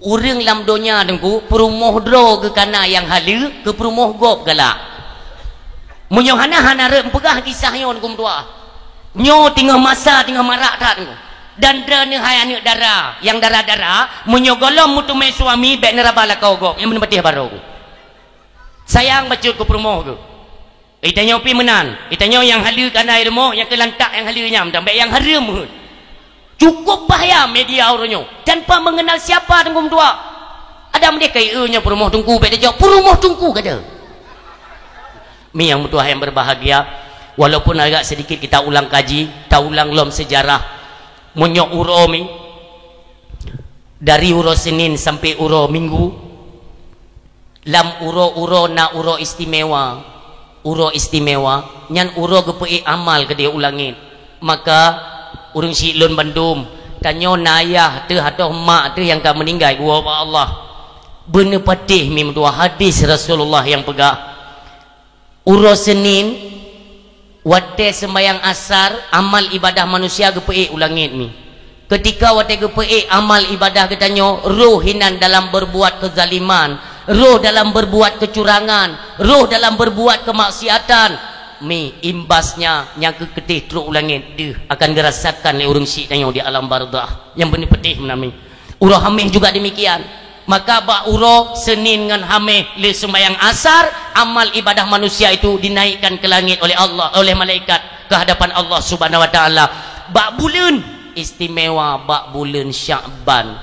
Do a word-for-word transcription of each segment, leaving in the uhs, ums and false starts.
Ureuëng lam donya, Teungku, peurumoh droe geuh kana nyang haleue, keu peurumoh gob galak. Meunyoe hana, hana rot peugah kisah nyoe, Teungku meutuah. Nyoe teungoh masa, teungoh marak that, Teungku. Dan droeneuh hai aneuëk dara, nyang dara-dara, meunyoe gohlom meuteumé suami, bék neuraba lakoe gob, nyang meupatéh baroe. Sayang bacut keu peurumoh geuh. Geutanyoe pih meunan, geutanyoe nyang haleue kana i rumoh, nyang keu lantak nyang haleue nyan, dan bék nyang hareuem heuet. Cukup bahaya media uroe nyoe. Tanpa mengenal siapa, Teungku meutuah. Adam deh kai eu nyoe peurumoh Teungku, bék dijaweueb peurumoh Teungku kada. Mi nyang meutuah yang berbahagia, walaupun agak sedikit kita ulang kaji, ta ulang lom sejarah. Meunyoe uroe mi, dari uroe Senin sampai uroe Minggu, lam uroe-uroe na uroe istimewa. Uroe istimewa nyan uroe geupeuék amal keudéh u langét. Maka, ureuëng syiek lôn bandum, tanyoe na ayah teuh atau mak teuh nyang ka meuninggai, geuwoe bak Allah. Beuneupatéh mi meutuah hadis Rasulullah nyang peugah, uroe Senin, watée seumbahyang asar, amal ibadah manusia geupeuék u langét mi. Keutika watée geupeuék amal ibadah geutanyoe, roh hinan dalam berbuat kezaliman, roh dalam berbuat kecurangan, roh dalam berbuat kemaksiatan, mi imbasnya nyang keu keudéh trok u langét deuh akan geurasakan lé ureuëng syiek tanyoe di alam barzakh. Nyang beuneupatéh meunan mi. Uroe Haméh juga demikian. Maka bak uroe Senin ngon Haméh lé seumbahyang asar, amal ibadah manusia itu dinaikkan ke langit oleh Allah, oleh malaikat ke hadapan Allah Subhanahu wa Taala. Bak buleuen istimewa, bak buleuen Syakban.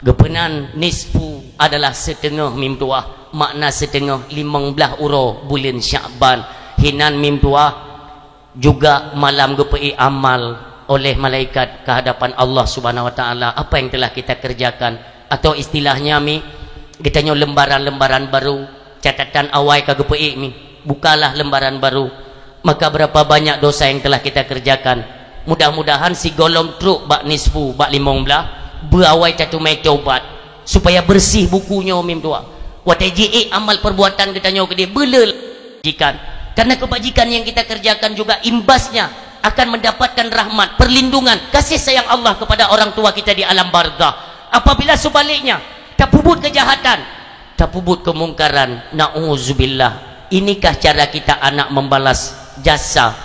Geupeunan nisfu adalah siteungoh mi meutuah, makna siteungoh limong blaih uroe buleuen Syakban. Hinan mi meutuah, juga malam geupeuék amal oleh malaikat ke hadapan Allah Subhanahu wa Taala apa yang telah kita kerjakan, atau istilahnya mi, geutanyoe lembaran-lembaran baru, catatan awai ka geupeuék mi, bukalah lembaran baru, maka berapa banyak dosa yang telah kita kerjakan. Mudah-mudahan sigohlom trok bak nisfu, bak limong blaih, beuawai tateumé taubat. Supaya bersih buku nyoe mi meutuah. Watée jiék amal perbuatan geutanyoe keudéh, beuleueh kebajikan. Karena kebajikan yang kita kerjakan juga imbasnya akan mendapatkan rahmat, perlindungan, kasih sayang Allah kepada orang tua kita di alam barzakh. Apabila sebaliknya, tapeubuet kejahatan, tapeubuet kemungkaran, na'udzubillah. Inikah cara kita anak membalas jasa?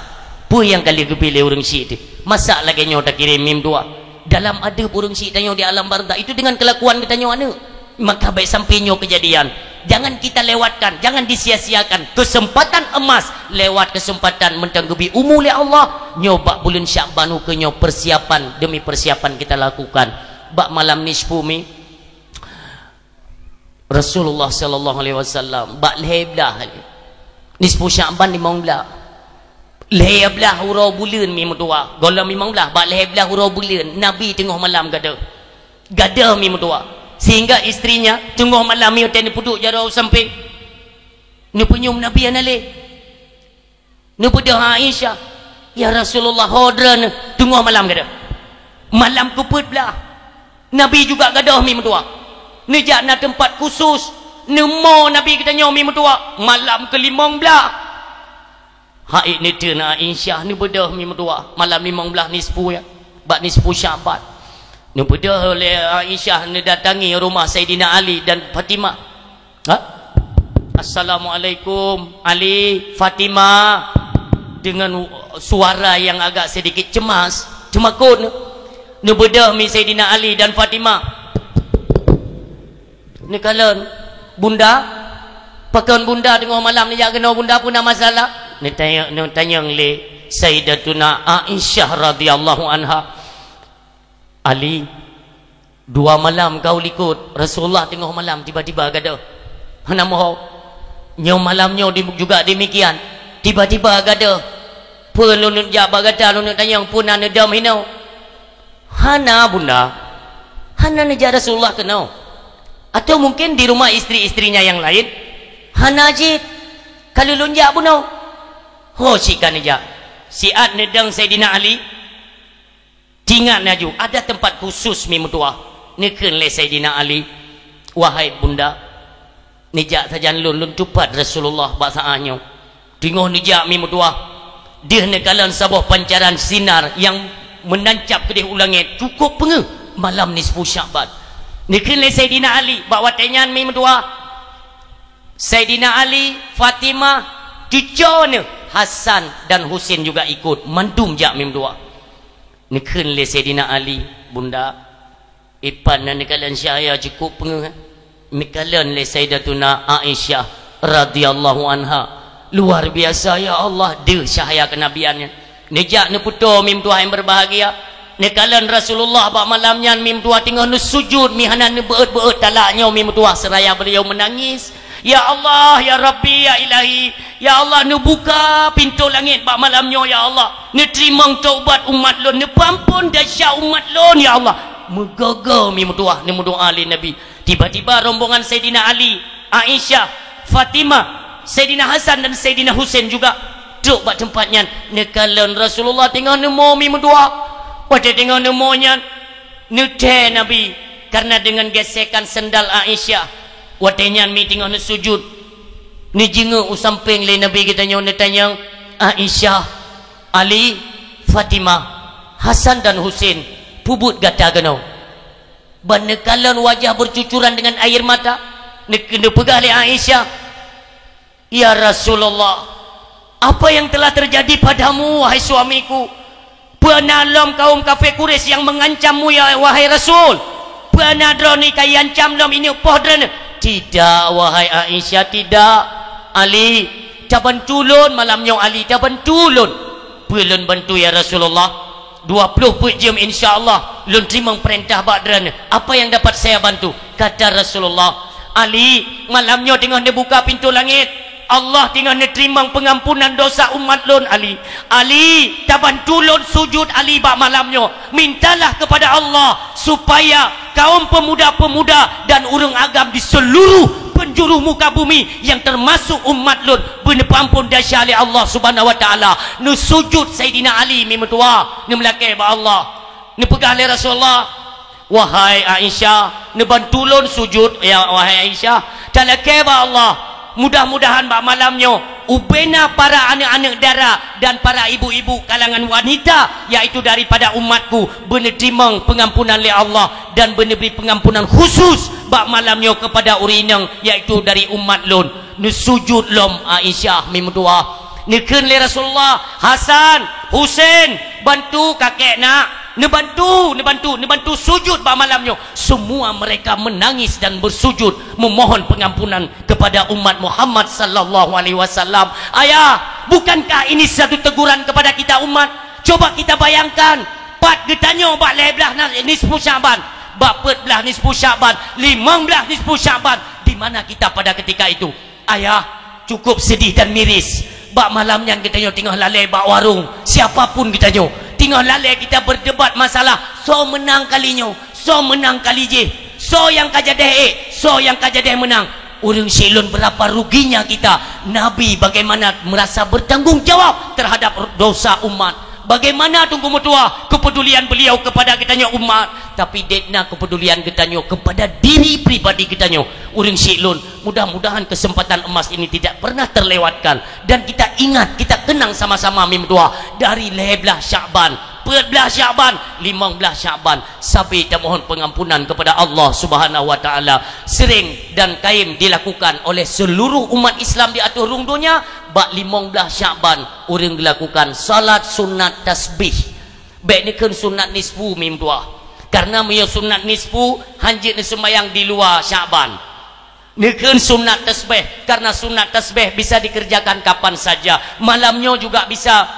Peue nyang ka lheueh geupilée ureuëng syiek teuh? Masa lagée nyoe takirém mi meutuah? Dalam adeueb ureuëng syiek tanyoe di alam barzakh itu dengan kelakuan geutanyoe aneuëk. Maka bék sampai nyoe kejadian. Jangan kita lewatkan, jangan disia-siakan kesempatan emas lewat kesempatan mantong geubri umu lé Allah. Nyoe bak buleuen Syakban ukeue nyoe persiapan demi persiapan kita lakukan. Bak malam nisfu mi, Rasulullah sallallahu alaihi wasallam bak lhée blaih, nisfu Syakban limong blaih. Lhée blaih uroe buleuen mi meutuah, gohlom limong blaih, bak lhée blaih uroe buleuen Nabi teungoh malam gadôh. Gadôh mi meutuah. Sehingga istrinya teungoh malam mi watée neupeuduek jaroe u sampéng, neupeunyum Nabi hana lé. Neubeudôh Aisyah, "Ya Rasulullah, ho droeneuh teungoh malam gadôh." Malam keupeuet blaih, Nabi juga gadôh mi meutuah. Neujak na teumpat khusus, neumo Nabi geutanyoe mi meutuah, malam keulimong blaih. Hai neuteun Aisyah neubeudôh mi meutuah, malam limong blaih nisfu ya, bak nisfu Sya'ban. Neubeudôh lé Aisyah neudatangi rumoh Saidina Ali dan Fatimah. Ha? "Assalamualaikum, Ali, Fatimah," dengan suara yang agak sedikit cemas, ceumakot. Neubeudôh mi Saidina Ali dan Fatimah. Neukalon, "Bunda, pakon Bunda teungoh malam neujak keunoe Bunda, peue na masalah?" Neutanyong, neutanyong lé Sayyidatuna Aisyah radhiyallahu anha. "Ali, dua malam ka u likot, Rasulullah teungoh malam tiba-tiba gadôh. Hana moho. Nyoe malam nyoe di-, juga demikian. Tiba-tiba gadôh. Peue lôn neujak bak gata, lôn neutanyong, peue na neudom hinoe?" "Hana, Bunda. Hana neujak Rasulullah keunoe. Atau mungkin di rumah istri-istrinya yang lain?" "Hana cit. Ka lheueh lôn jak bunoe." "Ho cit ka neujak?" Siat neudong Saidina Ali, teuingat laju, ada tempat khusus mi meutuah. Neukheun lé Saidina Ali, "Wahai Bunda, neujak sajan lôn, lôn tupat Rasulullah bak saát nyoe." Teungoh neujak mi meutuah, deuh neukalon saboh pancaran sinar nyang meunancab keudeh u langét, cukup peungeuh malam nisfu Sya'ban. Neukheun lé Saidina Ali, bak watée nyan mi meutuwah. Saidina Ali, Fatimah, cucoe neuh, Hasan dan Husein juga ikot, mandum jak mi meutuwah. Neukheun lé Saidina Ali, "Bunda, ipan na neukalon cahya cukôp peungeuh." Neukalon lé Saidatuna Aisyah radhiyallahu anha, "Luar biasa, ya Allah, deuh cahya kenabian nyan." Neujak neupeutoe mi meutuwah nyang berbahagia. Neukalon Rasulullah bak malam nyan mi meutuwah teungoh neusujud, meuhana neubeuet-beuet talak nyoe mi meutuwah, seraya beliau menangis. "Ya Allah, ya Rabbi, ya Ilahi, ya Allah, neubuka pintoe langét bak malam nyoe, ya Allah. Neuteurimong taubat umat lôn, neupeuamphon desya umat lôn, ya Allah." Meugoe-goe mi meutuwah neumeudoa lé Nabi. Tiba-tiba rombongan Saidina Ali, Aisyah, Fatimah, Saidina Hasan dan Saidina Husein juga trok bak teumpat nyan. Neukalon Rasulullah teungoh neumo mi meutuwah. Watée teungoh neumo nyan, neuthée Nabi, karena deungon gesekan sendal Aisyah. Watée nyan mi teungoh neusujud, neujeungeuk u sampéng lé Nabi geutanyoe, neutanyong, "Aisyah, Ali, Fatimah, Hasan dan Husein, peue buet gata keunoe?" Ban neukalon wajah bercucuran dengan air mata, neuk-, neupeugah lé Aisyah, "Ya Rasulullah, apa yang telah terjadi padamu, wahai suamiku? Peue na lom kaum kafé Quraisy yang mengancammu, ya wahai Rasul? Peue na droeneuh ka iancam lom ineuk poh droeneuh?" "Tidak, wahai Aisyah, tidak. Ali, tabantu lôn malam nyoe, Ali, tabantu lôn." "Peue lôn bantu, ya Rasulullah?" "Dua ploh peuet jeuem, insya Allah lôn teurimong peurintah bak droeneuh. Apa yang dapat saya bantu?" Kata Rasulullah, "Ali, malam nyoe teungoh neubuka pintoe langét, Allah teungoh neuteurimong peungampunan dosa umat lôn, Ali. Ali, tabantu lôn sujud, Ali, bak malam nyoe. Mintalah kepada Allah supaya kaum pemuda-pemuda dan ureuëng agam di seluruh penjuru muka bumi yang termasuk umat lôn beuneupeuamphon desya lé Allah Subhanahu wa Taala." Neusujud Saidina Ali mi meutuwah, neumeulakée bak Allah. Neupeugah lé Rasulullah, "Wahai Aisyah, neubantu lôn sujud, ya wahai Aisyah. Talakée bak Allah, mudah-mudahan bak malam nyoe ubena para aneuëk-aneuëk dara dan para ibu-ibu kalangan wanita, yaitu daripada umatku, beuneuteurimong peungampunan lé Allah dan beuneubri peungampunan khusus bak malam nyoe kepada ureuëng inong, yaitu dari umat lôn." Neusujud lom Aisyah mi meutuwah. Neukheun lé Rasulullah, "Hasan, Husein, bantu kakek nak. Neubantu, neubantu, neubantu sujud bak malam nyoe." Semua mereka menangis dan bersujud memohon pengampunan kepada umat Muhammad sallallahu alaihi wasallam. Ayah, bukankah ini satu teguran kepada kita umat? Coba kita bayangkan, pat geutanyoe bak lhée blaih na-, nisfu Sya'ban, bak peuet blaih nisfu Sya'ban, limong blaih nisfu Sya'ban, di mana kita pada ketika itu? Ayah, cukup sedih dan miris. Bak malam nyan geutanyoe teungoh lalée bak warong, siapa pun geutanyoe, teungoh lalée kita berdebat masalah soe meunang kali nyoe, soe meunang kali jih, soe nyang ka jadeh ék, soe nyang ka jadeh meunang. Ureuëng syik lôn, berapa ruginya kita. Nabi bagaimana merasa bertanggung jawab terhadap dosa umat. Bagaimana Teungku meutuwah kepedulian beliau kepada geutanyoe umat, tapi dek na kepedulian geutanyoe kepada diri pribadi geutanyoe. Ureuëng syik lôn, mudah-mudahan kesempatan emas ini tidak pernah terlewatkan dan kita ingat, kita kenang sama-sama mi meutuwah dari lhée blaih Sya'ban, peuet blaih Sya'ban, limong blaih Sya'ban, sabe tamohon pengampunan kepada Allah Subhanahu wa Taala. Sering dan kaim dilakukan oleh seluruh umat Islam di ateueh rhueng donya. Bak limong blaih Sya'ban ureuëng geuh lakukan salat sunat tasbih. Bék neukheun sunat nisfu mi meutuwah. Karena meunyoe sunat nisfu, hanjeuet neuseumbayang di luwa Sya'ban. Neukheun sunat tasbih, karena sunat tasbih bisa dikerjakan kapan saja. Malam nyoe juga bisa.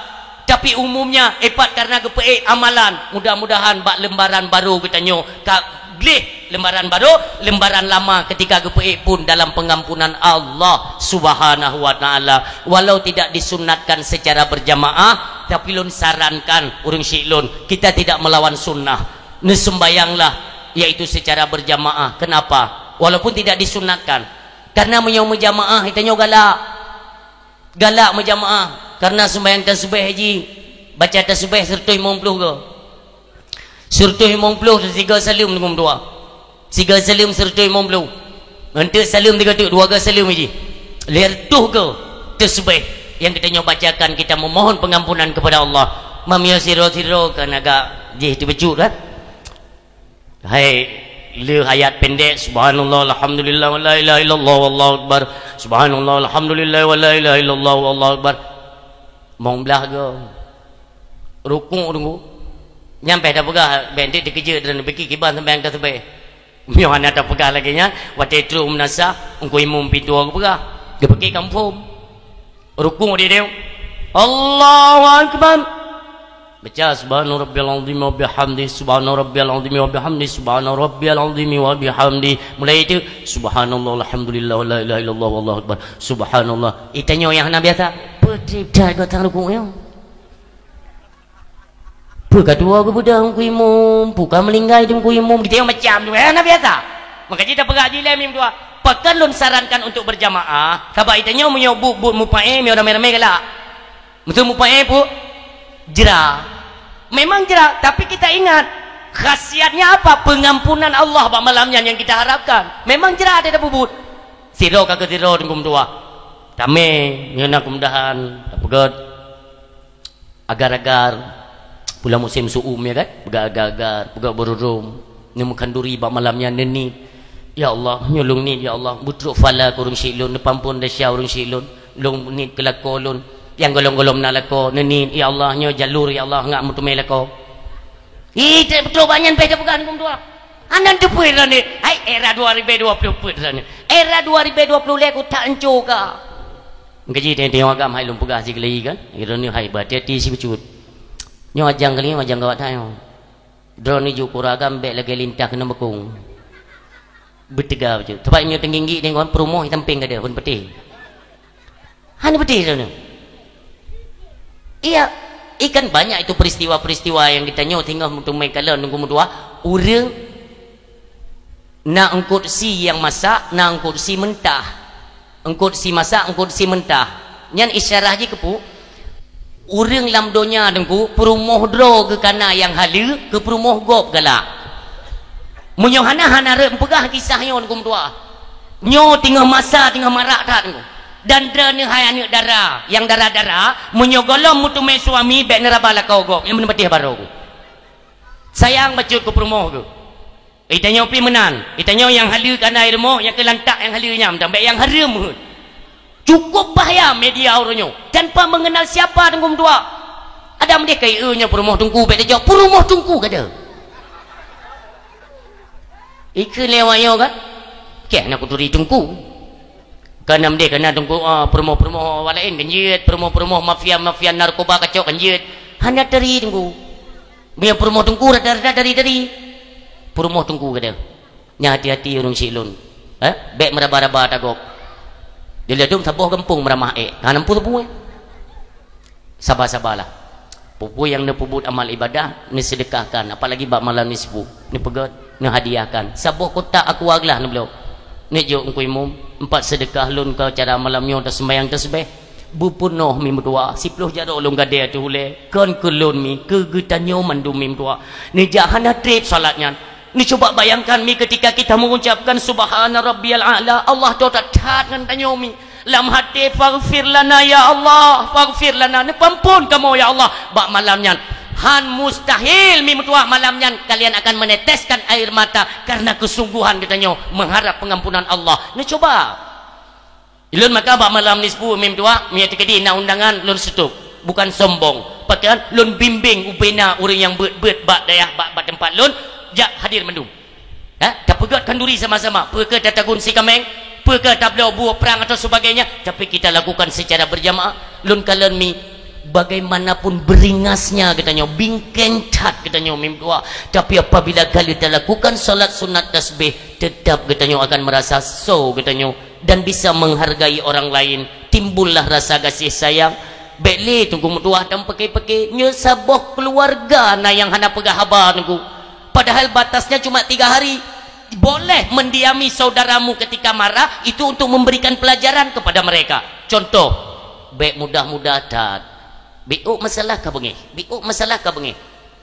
Tapi umumnya, ipat karena geupeuék amalan. Mudah-mudahan bak lembaran baru geutanyoe ka gleh lembaran baru, lembaran lama ketika geupeuék pun dalam pengampunan Allah Subhanahu wa Taala. Walau tidak disunatkan secara berjamaah, tapi lôn sarankan ureuëng syik lôn, kita tidak melawan sunnah. Neuseumbayanglah, yaitu secara berjamaah. Kenapa? Walaupun tidak disunatkan. Karena meunyoe meujamaah, geutanyoe galak. Galak meujamaah, karena seumbayang tasbih jih, baca tasbih sireutoh limong ploh goe. Sireutoh limong ploh sigoe saleuem, Teungku meutuwah. Sigoe saleuem sireutoh limong ploh. Eunteuk saleuem tiga teuk, dua goe saleuem jih. Lhée reutôh goe tasbih nyang geutanyoe bacakan, kita memohon pengampunan kepada Allah. Meunyoe sidroe-sidroe kan agak jih teubeujeuet kan? Hai, Le ayat pendek, subhanallah, alhamdulillah, wa la ilaha illallah, wallahu akbar. Subhanallah, alhamdulillah, wa la ilaha illallah, wallahu akbar. Mong blah go. Rukuk tunggu. Nyampe dah peugah, bèk dikeujeuet dan biki kiban sampai yang tasbih. Nyoe hana tapeugah lagèe nyan, watèe trok meunasah, engku imum pintoe geupeugah. Geupike kampung. Rukuk di dia. Allahu Akbar. Baca subhana rabbiyal azim wa bihamdi, subhana rabbiyal azim wa bihamdi, subhana rabbiyal azim wa bihamdi. Mulai itu, subhanallah, alhamdulillah, wa la ilaha illallah, wallahu akbar. Subhanallah. Itanyoe nyang hana biasa. Peutri dah gotang rukuk nyoe. Peue ka tuwoe geubeudôh Teungku Imum, peue ka meuninggai Teungku Imum, geutanyoe macam tu, eh, na biasa. Maka jih tapeugah jih lé mim dua, pakon lôn sarankan untuk berjamaah, sabab geutanyoe meunyoe buet-buet mupaéh, meunyoe ramé-ramé galak. Meuteumé mupaéh peue? Jra. Memang jra, tapi kita ingat, khasiatnya apa? Pengampunan Allah bak malam nyan yang kita harapkan. Memang jra ada bubuet. Sidroe ka keu sidroe Teungku meutuah. Tamé, nyoe na keumudahan, tapeugét. Agar-agar, pula musim su'um, ya kan? Peugah agar-agar, peugah beururôm. Neumeukeunduri bak malam nyan neuniet. Ya Allah, nyoe lôn niet, ya Allah. Beutrok phala keu ureueng syik lôn, neupampon desya ureueng syik lôn. Lôn niet keu lakoe lôn. Nyang gohlom-gohlom na lakoe, neuniet, ya Allah, nyoe jalur, ya Allah, ngak meuteumé lakoe. Ih, tak beutôi banyak beh tapeugah Teungku meutuah. Hana teupeu droeneuh. Hai, era dua ribu dua puluh peuet droeneuh. Era dua ribu dua puluh lhèe ku tak enco ka. Meukaji tengok-tengok agam hai lôn peugah sikali kan. Droeneuh hai beuhati-hati sibacut. Nyoe ajang kali nyoe ajang gawat that nyoe. Droeneuh ju kura agam bèk lagèe lintah keuneuk meukong. Beuteuga bacut. Teumpat nyoe teungginggi deungon peurumoh itam ping gada pun peutih. Hana beutih droeneuh. Iya, ikan banyak itu peristiwa-peristiwa yang geutanyoe singoh meuteumé kalon Teungku meutuah, ureueng na eungkot sie nyang masak, na eungkot sie meuntah. Eungkot sie masak, eungkot sie meuntah. Nyan isyarah jih keupeue? Ureueng lam donya Teungku, peurumoh droe geukana nyang haleue, keu peurumoh gob galak. Meunyoe hana, hana rhot meupeugah kisah nyoe Teungku meutuah. Nyoe teungoh masa, teungoh marak that Teungku. Dan droeneuh hai aneuk dara, nyang dara-dara, meunyoe gohlom meuteumé suami, bèk neuraba lakoe gob, nyang meupatéh barô. Sayang bacut keu peurumoh geuh. Itanyoe pih meunan, itanyoe nyang haleue kana i rumoh, nyang keu lantak nyang haleue nyan, dan bèk nyang hareuem meuheuet. Cukup bahaya media uroe nyoe. Tanpa mengenal siapa Teungku meutuah. Adam deh kai eu nyoe peurumoh Teungku, bèk tajak peurumoh Teungku kada. Ikheun lé awak nyoe kan? Keh na kuturi Teungku. Kana mdeh kana Teungku, ah, peurumoh-peurumoh awak laén kan jeuet, peurumoh-peurumoh mafia-mafia narkoba kacok kan jeuet. Hana tari Teungku. Meunyoe peurumoh Teungku rata-rata tari-tari. Peurumoh Teungku kada. Nyan hati-hati ureueng syik lôn. Eh, bèk meuraba-raba tagob. Di ladôm saboh gampông meuramah ék. Ka nampu sapeue. Saba-sabalah. Peue-peue nyang neupeubuet amal ibadah, neuseudeukahkan, apalagi bak malam nisfu, neupeugét, neuhadiahkan. Saboh kotak aqua glah neubloe. Neujok Teungku Imum, empat seudeukah lôn keu acara malam nyoe taseumayang tasbeh. Beupeunoh mi meutuah, siploh jaroe lôn gadée ateueh ulée. Kon keu lôn mi, keu geutanyoe mandum mi meutuah. Neujak hana treb salat nyan. Neucuba bayangkan mi, ketika kita mengucapkan subhana rabbiyal a'la, Allah tu that-that ngon tanyoe mi. Lam hati, "Faghfir lana ya Allah, faghfir lana." Neupeuampôn kamoe ya Allah. Bak malam nyan, han mustahil mi meutuah malam nyan kalian akan meneteskan air mata karena kesungguhan geutanyoe mengharap pengampunan Allah. Neucuba. Ulôn maka bak malam nisfu mi meutuah, meunyoe teukeudi na undangan, lôn seutôt. Bukan sombong. Pakon lôn bimbing ubena ureuëng nyang beuet-beuet bak dayah, bak, bak teumpat lôn, jak hadir mandum. Ha? Tapeugét khanduri sama-sama. Peu kheueh tatagun si kaméng, peu kheueh tabloe buoh prang atau sebagainya, tapi kita lakukan secara berjamaah. Lôn kalon mi, bagaimanapun beringasnya geutanyoe, bingkeng that geutanyoe mi meutuah. Tapi apabila kali talakukan salat sunat tasbih, tetap geutanyoe akan merasa soe geutanyoe dan bisa menghargai orang lain. Timbullah rasa gaséh sayang. Bék lé Teungku meutuah dan peuké-peuké. Nyoe saboh keuluwarga na nyang hana peugah haba Teungku. Padahal batasnya cuma tiga hari. Boleh mendiami saudaramu ketika marah, itu untuk memberikan pelajaran kepada mereka. Contoh, bék mudah-mudah that. Biôk masalah ka beungéh, biôk masalah ka beungéh.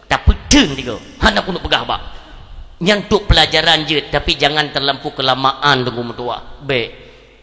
Tapeuteung tiga, hana keuneuk peugah bak. Nyan untuk pelajaran jeuet, tapi jangan terlampau kelamaan Teungku meutuah. Bék.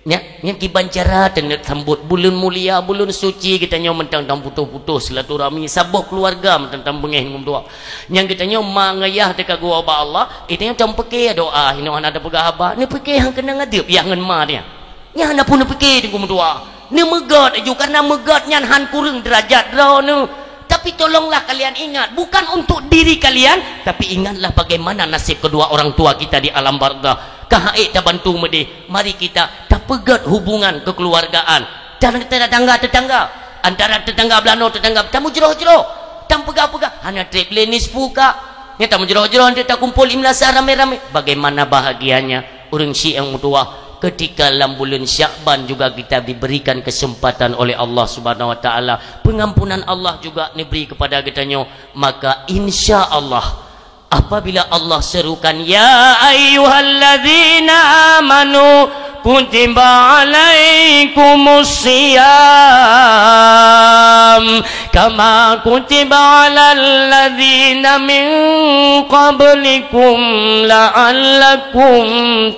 Nyan, nyan kiban cara teuneuk sambot buleuen mulia, buleuen suci geutanyoe mantong taputoh-putoh silaturahmi, saboh keuluwarga mantong tabeungéh ngon dua. Nyang geutanyoe ma ngon yah teuka geuwoe bak Allah, geutanyoe tampeuké doa, inoe hana tapeugah haba, neupeuké han keunong adeub yah ngon ma nyan. Nyan hana pun neupeuké teungku meutuah. Neumeugét laju, kareuna meugét nyan han kureueng deurajat droeneuh. Tapi tolonglah kalian ingat, bukan untuk diri kalian, tapi ingatlah bagaimana nasib kedua orang tua kita di alam barzakh. Ka han ék tabantu meudéh, mari kita tapeugét hubungan kekeluargaan. Dan tetangga-tetangga, antara tetangga beulanoe, tetangga, tameujroh-jroh, tapeugah-peugah, hana trép lé nisfu ka. Nyan tameujroh-jroh, nyan takumpul imlasa ramé-ramé. Bagaimana bahagianya ureuëng syiek nyang meutuwah, ketika lam buleuen Syakban juga kita diberikan kesempatan oleh Allah Subhanahu wa Taala, pengampunan Allah juga diberi kepada geutanyoe, maka insya Allah, apabila Allah serukan, "Ya ayyuhalladzina amanu, kutiba alaikumus siyam, kama kutiba alal ladzina min qablikum la'allakum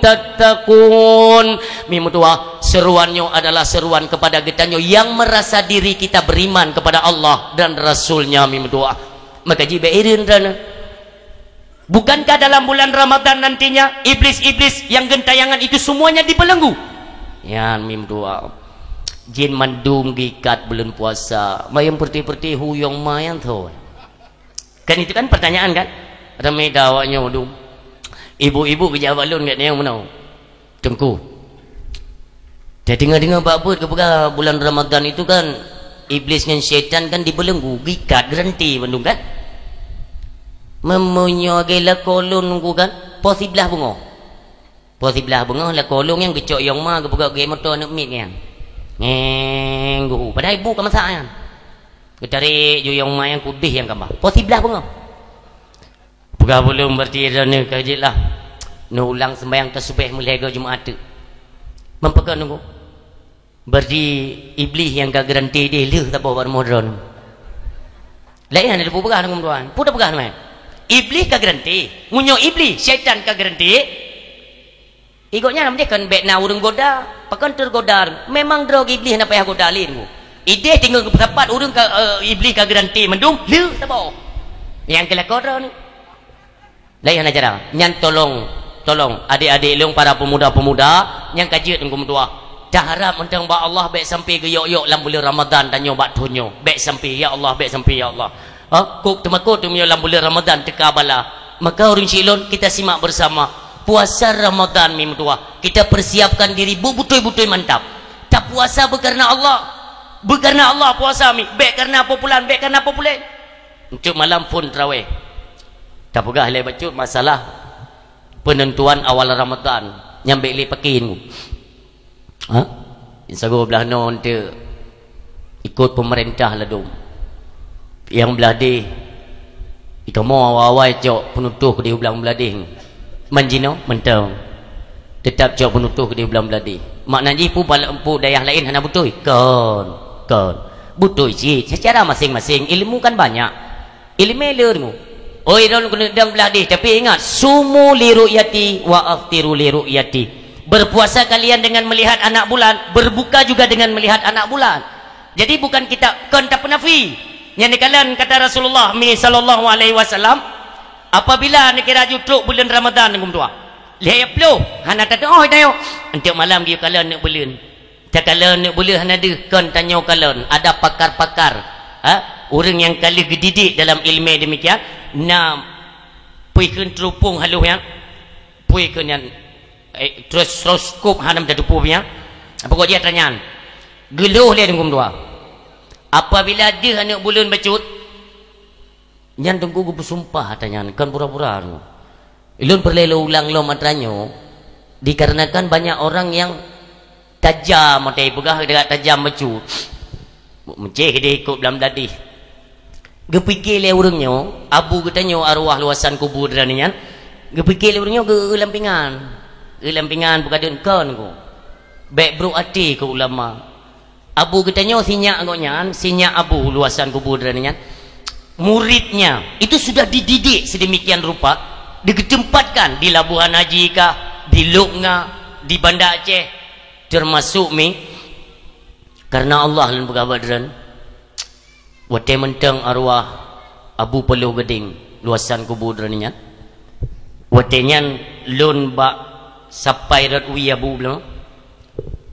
tattaqun." Mi meutuwah, seruan nyoe adalah seruan kepada geutanyoe yang merasa diri kita beriman kepada Allah dan Rasul-Nya, mi meutuwah. Maka jih bèk hireuen droeneuh. Bukankah dalam bulan Ramadan nantinya iblis-iblis yang gentayangan itu semuanya dibelenggu? Nyan mi meutuwah. Jin mandum geuikat buleuen puasa. Mayang peureutih-peureutih hu yong ma nyan tho. Kan itu kan pertanyaan kan? Ramé that awak nyoe dum. Ibu-ibu geujaweueb lôn gét nyang meunoe. Teungku, tadeungoe-deungoe bak buet geupeugah bulan Ramadan itu kan iblis ngon syaitan kan dibelenggu, geuikat, geuranté bandum kan? Meunyoe lagèe lakoe lôn nunggu kan, poh siblaih beungoh. Poh siblaih beungoh lakoe lôn nyang geucok yong ma geupeugah geumoto aneuk miet nyan. Ngeng geuhu, padahai ibu ka masak nyan. Geutarek ju yong ma nyang kudeh nyang kama. Poh siblaih beungoh. Peugah buleuen berarti droeneuh ka jeuet lah. Neuulang seumbahyang tasubeh meulhèe goe Jumat teuk. Meupeukeue nunggu. Berarti iblih nyang ka geuranté deh lheueh saboh bak rumoh droeneuh. Laén hana teupeugah ngon tuan. Peue teupeugah ngon? Iblih ka geuranté. Meunyoe iblih, syaitan ka geuranté. Igoe nyan meudeh kon bèk na ureueng goda, pakon teugoda. Memang droe iblih hana payah goda lé nunggu. Ideh tinggai geupeutapat ureueng ka, eh, iblih ka geuranté mandum, lheueh saboh. Nyang keu lakoe droeneuh. Laén hana cara. Nyan tolong, tolong adék-adék lôn para pemuda-pemuda nyang ka jeuet ngon meutuwah. Taharab mantong bak Allah bèk sampai geuyok-yok lam buleuen Ramadan tanyoe bak thon nyoe. Bèk sampai, ya Allah, bèk sampai, ya Allah. Ha? Kok teumakot teumiyueb lam buleuen Ramadan teuka bala. Maka ureueng syiek lôn, kita simak bersama. Puasa Ramadan mi meutuwah. Kita persiapkan diri beutôi-beutôi mantap. Tapuasa beukareuna Allah. Beukareuna Allah puasa mi. Bèk kareuna peue pulan, bèk kareuna peue pulan. Untuk malam phon taraweh. Tapeugah lé bacut masalah penentuan awal Ramadan nyang bèk lé paké nyoe. Ha? Insyaallah blah noe eunteuk ikot pemerintah ladom. Nyang blah deh, ikamoe awai-awai cok peunutôh keudeh u blang blah deh. Man jinoe mantong. Teutap cok peunutôh keudeh u blang blah deh. Makna jih peue bala-, peue dayah laén hana beutôi? Kon, kon. Beutôi cit. Secara masing-masing ilmu kan banyak. Ileumèe le deungoe. Oi, droeneuh keuneuk dong blah deh, tapi ingat, sumu li ru'yati wa aftiru li ru'yati. Berpuasa kalian dengan melihat anak bulan, berbuka juga dengan melihat anak bulan. Jadi bukan kita kon tapeunafi. Nyang neukalon kata Rasulullah mi sallallahu alaihi wasallam, apabila neukira ju trok buleuen Ramadan ngon tuha. Lhèe ploh, hana tatu'oh tanyoe. Eunteuk malam geuyue kalon aneuk buleuen. Takalon aneuk buleuen hana deuh kon tanyoe kalon, ada pakar-pakar, ha? Ureueng nyang ka lheueh geudidik dalam ileumèe demikian, na peue kheun teurupông halôh nyan, peue kheun nyan, eh, terus, terus kop hana meutateupeue nyan. Pokok jih atra nyan. Geulhôh lé teungku meutuha. Apabila deuh aneuk buleuen bacut, nyan teungku geupeusumpah atra nyan, kon pura-pura teungku. Ulôn peureulèe lôn ulang lom atra nyoe, dikarenakan banyak orang nyang tajam, watèe peugah tajam bacut. Meucéh deh ikot blang blah deh. Geupike lé ureueng nyoe, abu geutanyoe arwah luwasan kubu droeneuh nyan, geupike lé ureueng nyoe geu-, geu lam pingan. Geu lam pingan beukadeuen kon ku. Bèk brok até keu ulama. Abu geutanyoe sinyak gobnyan, sinyak abu luwasan kubu droeneuh nyan. Muridnya itu sudah dididik sedemikian rupa, digeuteumpatkan di Labuhan Haji kah, di Lok Nga, di Banda Aceh. Teumasok mi, kareuna Allah lôn peugah bak droen, watée mantong arwah Abu Paloh Gadeng luwasan kubu droen nyan, watée nyan lôn bak sapai rot wie Abu bloe,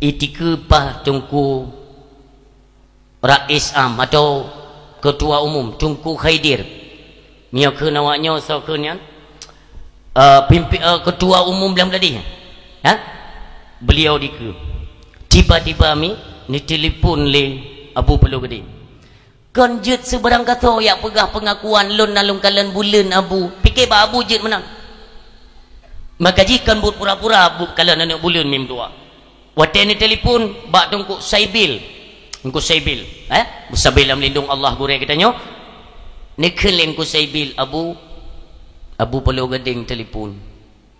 itikeue paih Teungku Rais Am atau Ketua Umum, Teungku Khaidir. Meunyoe kheun awaknyoe soe kheun nyan, eh, pimpi-, eh, Ketua Umum Blang Bladeh. Ha? Beliau dikeue. Tiba-tiba mi neutelepon lé Abu Paloh Gadeng. Kon jeuet sibarang gasoe jak peugah peungakuan lôn na lôn kalon buleuen Abu. Pike bak Abu jeuet meunan. Maka jih kon buet pura-pura Abu kalon aneuëk buleuen mi meutuah. Watée neutelepon bak Teungku Saibil. Teungku Saibil, eh? Meusabe lam lindong Allah gurée geutanyoe. Neukheun lé Teungku Saibil, "Abu, Abu Paloh Gadeng telepon."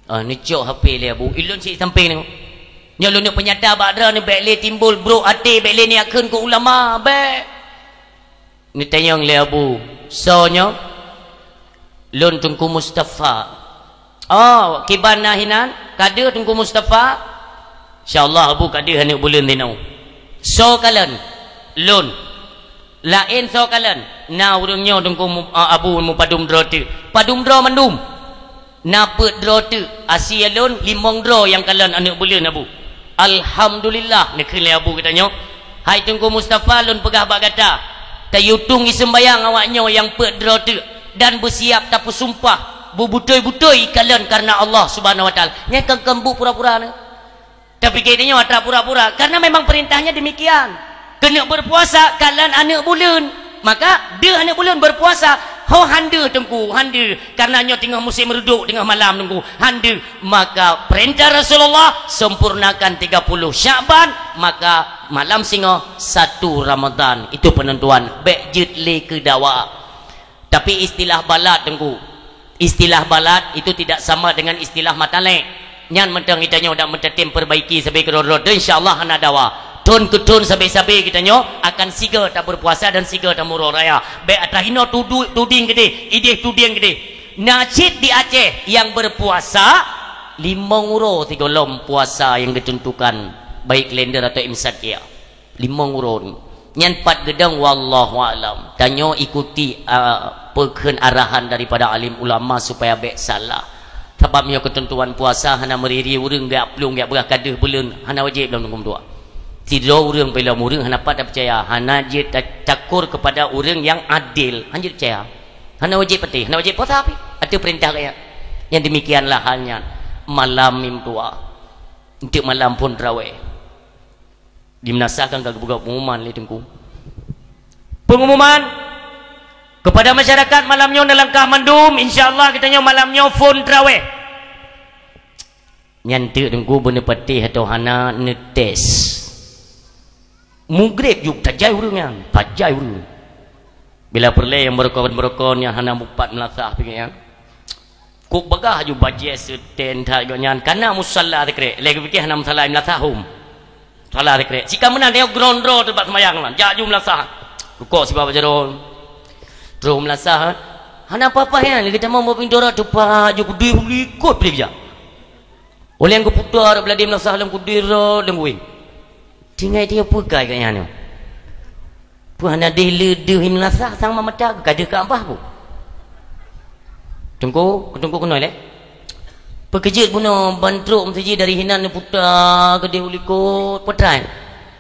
Ah, neucok H P lé Abu. Ilôn cit sampéng nyoe. Nyoe lôn neuk peunyata bak droeneuh, bék lé timbul brok até, bék lé neujak kheun keu ulama, bék. Neutanyong lé Abu, "Soe nyoe?" "Lôn Teungku Mustafa." "Oh, kiban na hinan? Ka deuh Teungku Mustafa?" "Insya Allah Abu ka deuh aneuëk buleuen sinoe." "Soe kalon?" "Lôn." "Laén soe kalon?" "Na ureuëng nyoe Teungku Mu-, a, Abu mupadum droe teuk." "Padum droe mandum?" "Na peuet droe teuk, asie lôn limong droe nyang kalon aneuëk buleuen Abu." "Alhamdulillah," neukheun lé Abu geutanyoe. "Hai Teungku Mustafa, lôn peugah bak gata, tayue tueng iseumbayang awaknyoe nyang peuet droe teuk dan beusiab tapeusumpah beubutôi-butôi ikalon kareuna Allah Subhanahu Wa Taala." Nyan kon, kon buet pura-pura nyoe. Tapi geutanyoe atra pura-pura, karena memang perintahnya demikian. Keuneuk berpuasa kalon aneuëk buleuen. Maka deuh aneuëk buleuen berpuasa. "Ho, han deuh Teungku, han deuh. Karena nyoe teungoh musim reudok, teungoh malam Teungku, han deuh." Maka perintah Rasulullah, sempurnakan tiga puluh Syakban, maka malam singoh satu Ramadan. Itu penentuan. Bék jeuet lé keu dawa. Tapi istilah balat, Teungku. Istilah balat itu tidak sama dengan istilah matalek. Nyan mantong geutanyoe dak meuteutém perbaiki sabe keudroe-droe, insya Allah hana dawa. Thon keu thon sabe-sabe geutanyoe akan sigoe taberpuasa dan sigoe tamuroe raya. Bék atra hinoe tudu-, tuding keudeh, ideh tuding keudeh. Na cit di Aceh nyang berpuasa limong uroe sigohlom puasa nyang ditentukan, baik kalender atau imsak ya. Limong uroe. Nyan pat geudong, wallahu alam. Tanyoe ikuti, a, peukheun arahan daripada alim ulama supaya bék salah. Sabab nyoe keuteuntuan puasa hana meuri-ri ureuëng geujak plueng, geujak peugah ka deuh buleuen, hana wajéb lom Teungku meutuah. Sidroe ureuëng peulom ureuëng hana pat tapeucaya, hana jeuet ta-, takur keupada ureuëng nyang adil, hana jeuet peucaya. Hana wajéb patéh, hana wajéb puasa pih. Ateueh peurintah gaya. Nyang demikianlah hal nyan malam mi meutuah. Eunteuk malam phon trawéh. Di meunasah kan ka geupeugah pengumuman lé Teungku. Pengumuman kepada masyarakat malam nyoe neulangkah mandum, insya Allah geutanyoe malam nyoe phon trawéh. Nyan teuk Teungku beuneupatéh atau hana neutés. Mugreb juk tajai ureuëng nyan, tajai ureuëng. Bila peureulée nyang beurukon-beurukon nyang hana mupat meulasah pih nyan. Kok bagah ju bajée seutén that gobnyan, kana musalla sikrek. Lé geupike hana musalla, meulasah hom. Musalla sikrek. Sika meunan teuh grondro teuh bak seumayang nyan. Jak ju meulasah. Rukok sibak bak jaroe. Troh meulasah. Hana apa-apa nyan, lagée tamong bak pintoe rot teupat ju keudeh likot pih jak. Uleng geuputar bladé meulasah lom keudeh rot lom guwéng. Tinggai tiep peue kai gobnyan nyoe. Peue hana deh le deuh in lasah sang mamata ka deuh keu abah bu. Teungku, teungku keunoe lé. Peukeujeut bunoe ban trok meuseujid dari hinan neuputa keudeh u likot peutrai.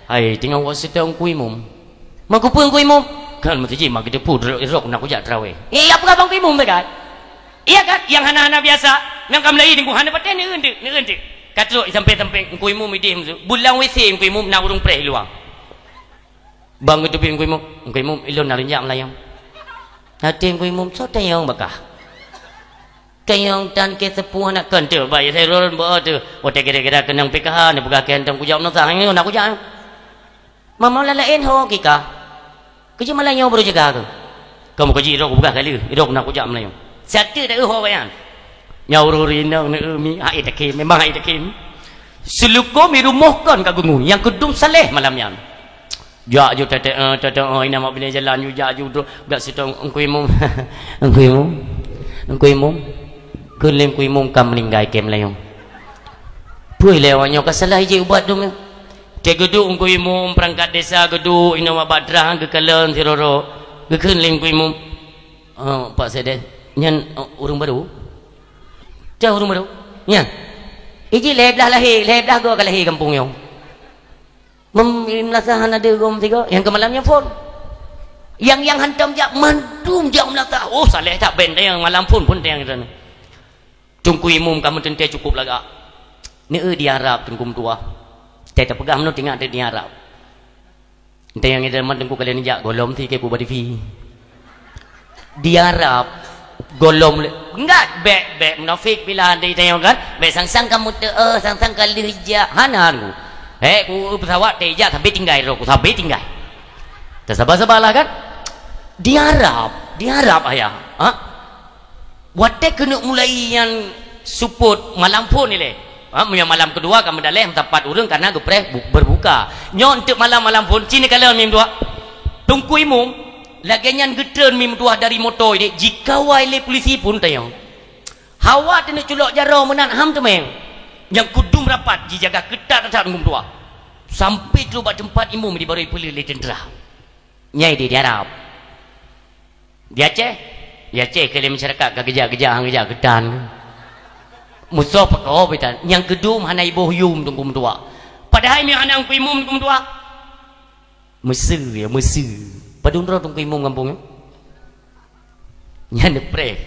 Hai, teungoh wasiet teungku imum. Meukeupeu teungku imum? Kan meuseujid mak geuteupeue rok na kujak traweh. Eh, apa abang imum teukai? Iya kan? Yang hana-hana biasa, nyang ka meulayi teungku hana patéh neueun teuk, neueun teuk. Ka trok sampé-sampé teungku imum ideh meusu. Bulang W C teungku imum na ureueng preh luwa. Bang geuteubiet Teungku Imum, Teungku Imum, ilôn na lôn jak meulayong. Até Teungku Imum, soe tayong bakah? Tayong tan keu seupôt aneuk kon teuh, bah, ya, saya lôn beu teuh. Watèe gira-gira keunong P K H, neupeugah keu hantom kujak meunasah, nyoe na kujak. Mama laén ho kika. Keuji malam nyoe baru jaga keu. Kamu kaji irok buka kali, irok na kujak meulayu. Satu dah ho bayan. Nyau ruri nang ne mi, hai takim, memang hai takim. Seuluko mi rumoh kon ka gungu, nyang keudum saleh malam nyan. Jak ju tete, eh, tete, eh, ina mak bini jalan ju, jak ju, dok, gak sitong Teungku Imum. Teungku Imum. Teungku Imum. Keulim Teungku Imum ka meuninggai keu meulayu. Pui lewat nyoe ka salah iji ubat dong. Cit geuduek Teungku Imum, peurangkat desa geuduek, inoe bak badrah geukalon sidroe-droe. Geukheun lé Teungku Imum, "Oh, Pak Sekdes, nyan, oh, ureuëng barô? Cah ureuëng barô? Nyan? Iji lhée blaih lahé, lhée blaih goe ka lahé gampông nyoe. Mem-, meunasah hana deuh goe meusigoe, nyang keu malam nyoe phon. Nyang, nyang hantom jak mandum jak meunasah. Oh, saléh that, bèk teuh nyang malam phon, phon teuh nyang." Teungku Imum ka meuteuntèe cukup lagak. Neu di Arab Teungku meutuah. Teuh tapeugah meunoe teuingat di Arab. Entah nyang idaman Teungku kalian jak gohlom ti ke kuba T V. Di Arab gohlom le-, enggak, bèk, bèk munafik bila ada itanyong kan. Bèk sang-sang kamu te, eh, sang-sang ka lheueh jak. Hana Teungku. Eh, ku pesawat teh jak sampai tinggai roh, ku sampai tinggai. Teusaba-sabalah kan. Di Arab, di Arab ayah. Ha? Watèe keuneuk mulai nyan seupôt malam phon ilèe. Ha, meunyoe malam keudua ka meudalèh meusapat ureuëng karena geupreh bu-, beurbuka. Nyoe eunteuk malam-malam phon, ci neukalon mi meutuah. Teungku Imum, lagèe nyan geutreun mi meutuah dari moto idéh, jikawai lé pulisi phon tanyong. Hawa teuneuk culok jaroe meunan ham teumèe. Nyang kudum rapat jijaga keutat that Teungku meutuah. Sampai trôk bak teumpat Imum di barô ipeuleueh lé teuntra. Nyai di, di Arab. Di Aceh? Di Aceh keu lé masyarakat ka geujak-geujak han geujak keutan. Musoh peuko bitan. Nyang keudum hana iboh yum Teungku meutuah. Padahai mi hana Teungku Imum Teungku meutuah. Meuseu ya, meuseu. Padum droe Teungku Imum gampông nyoe? Nyan neupreh.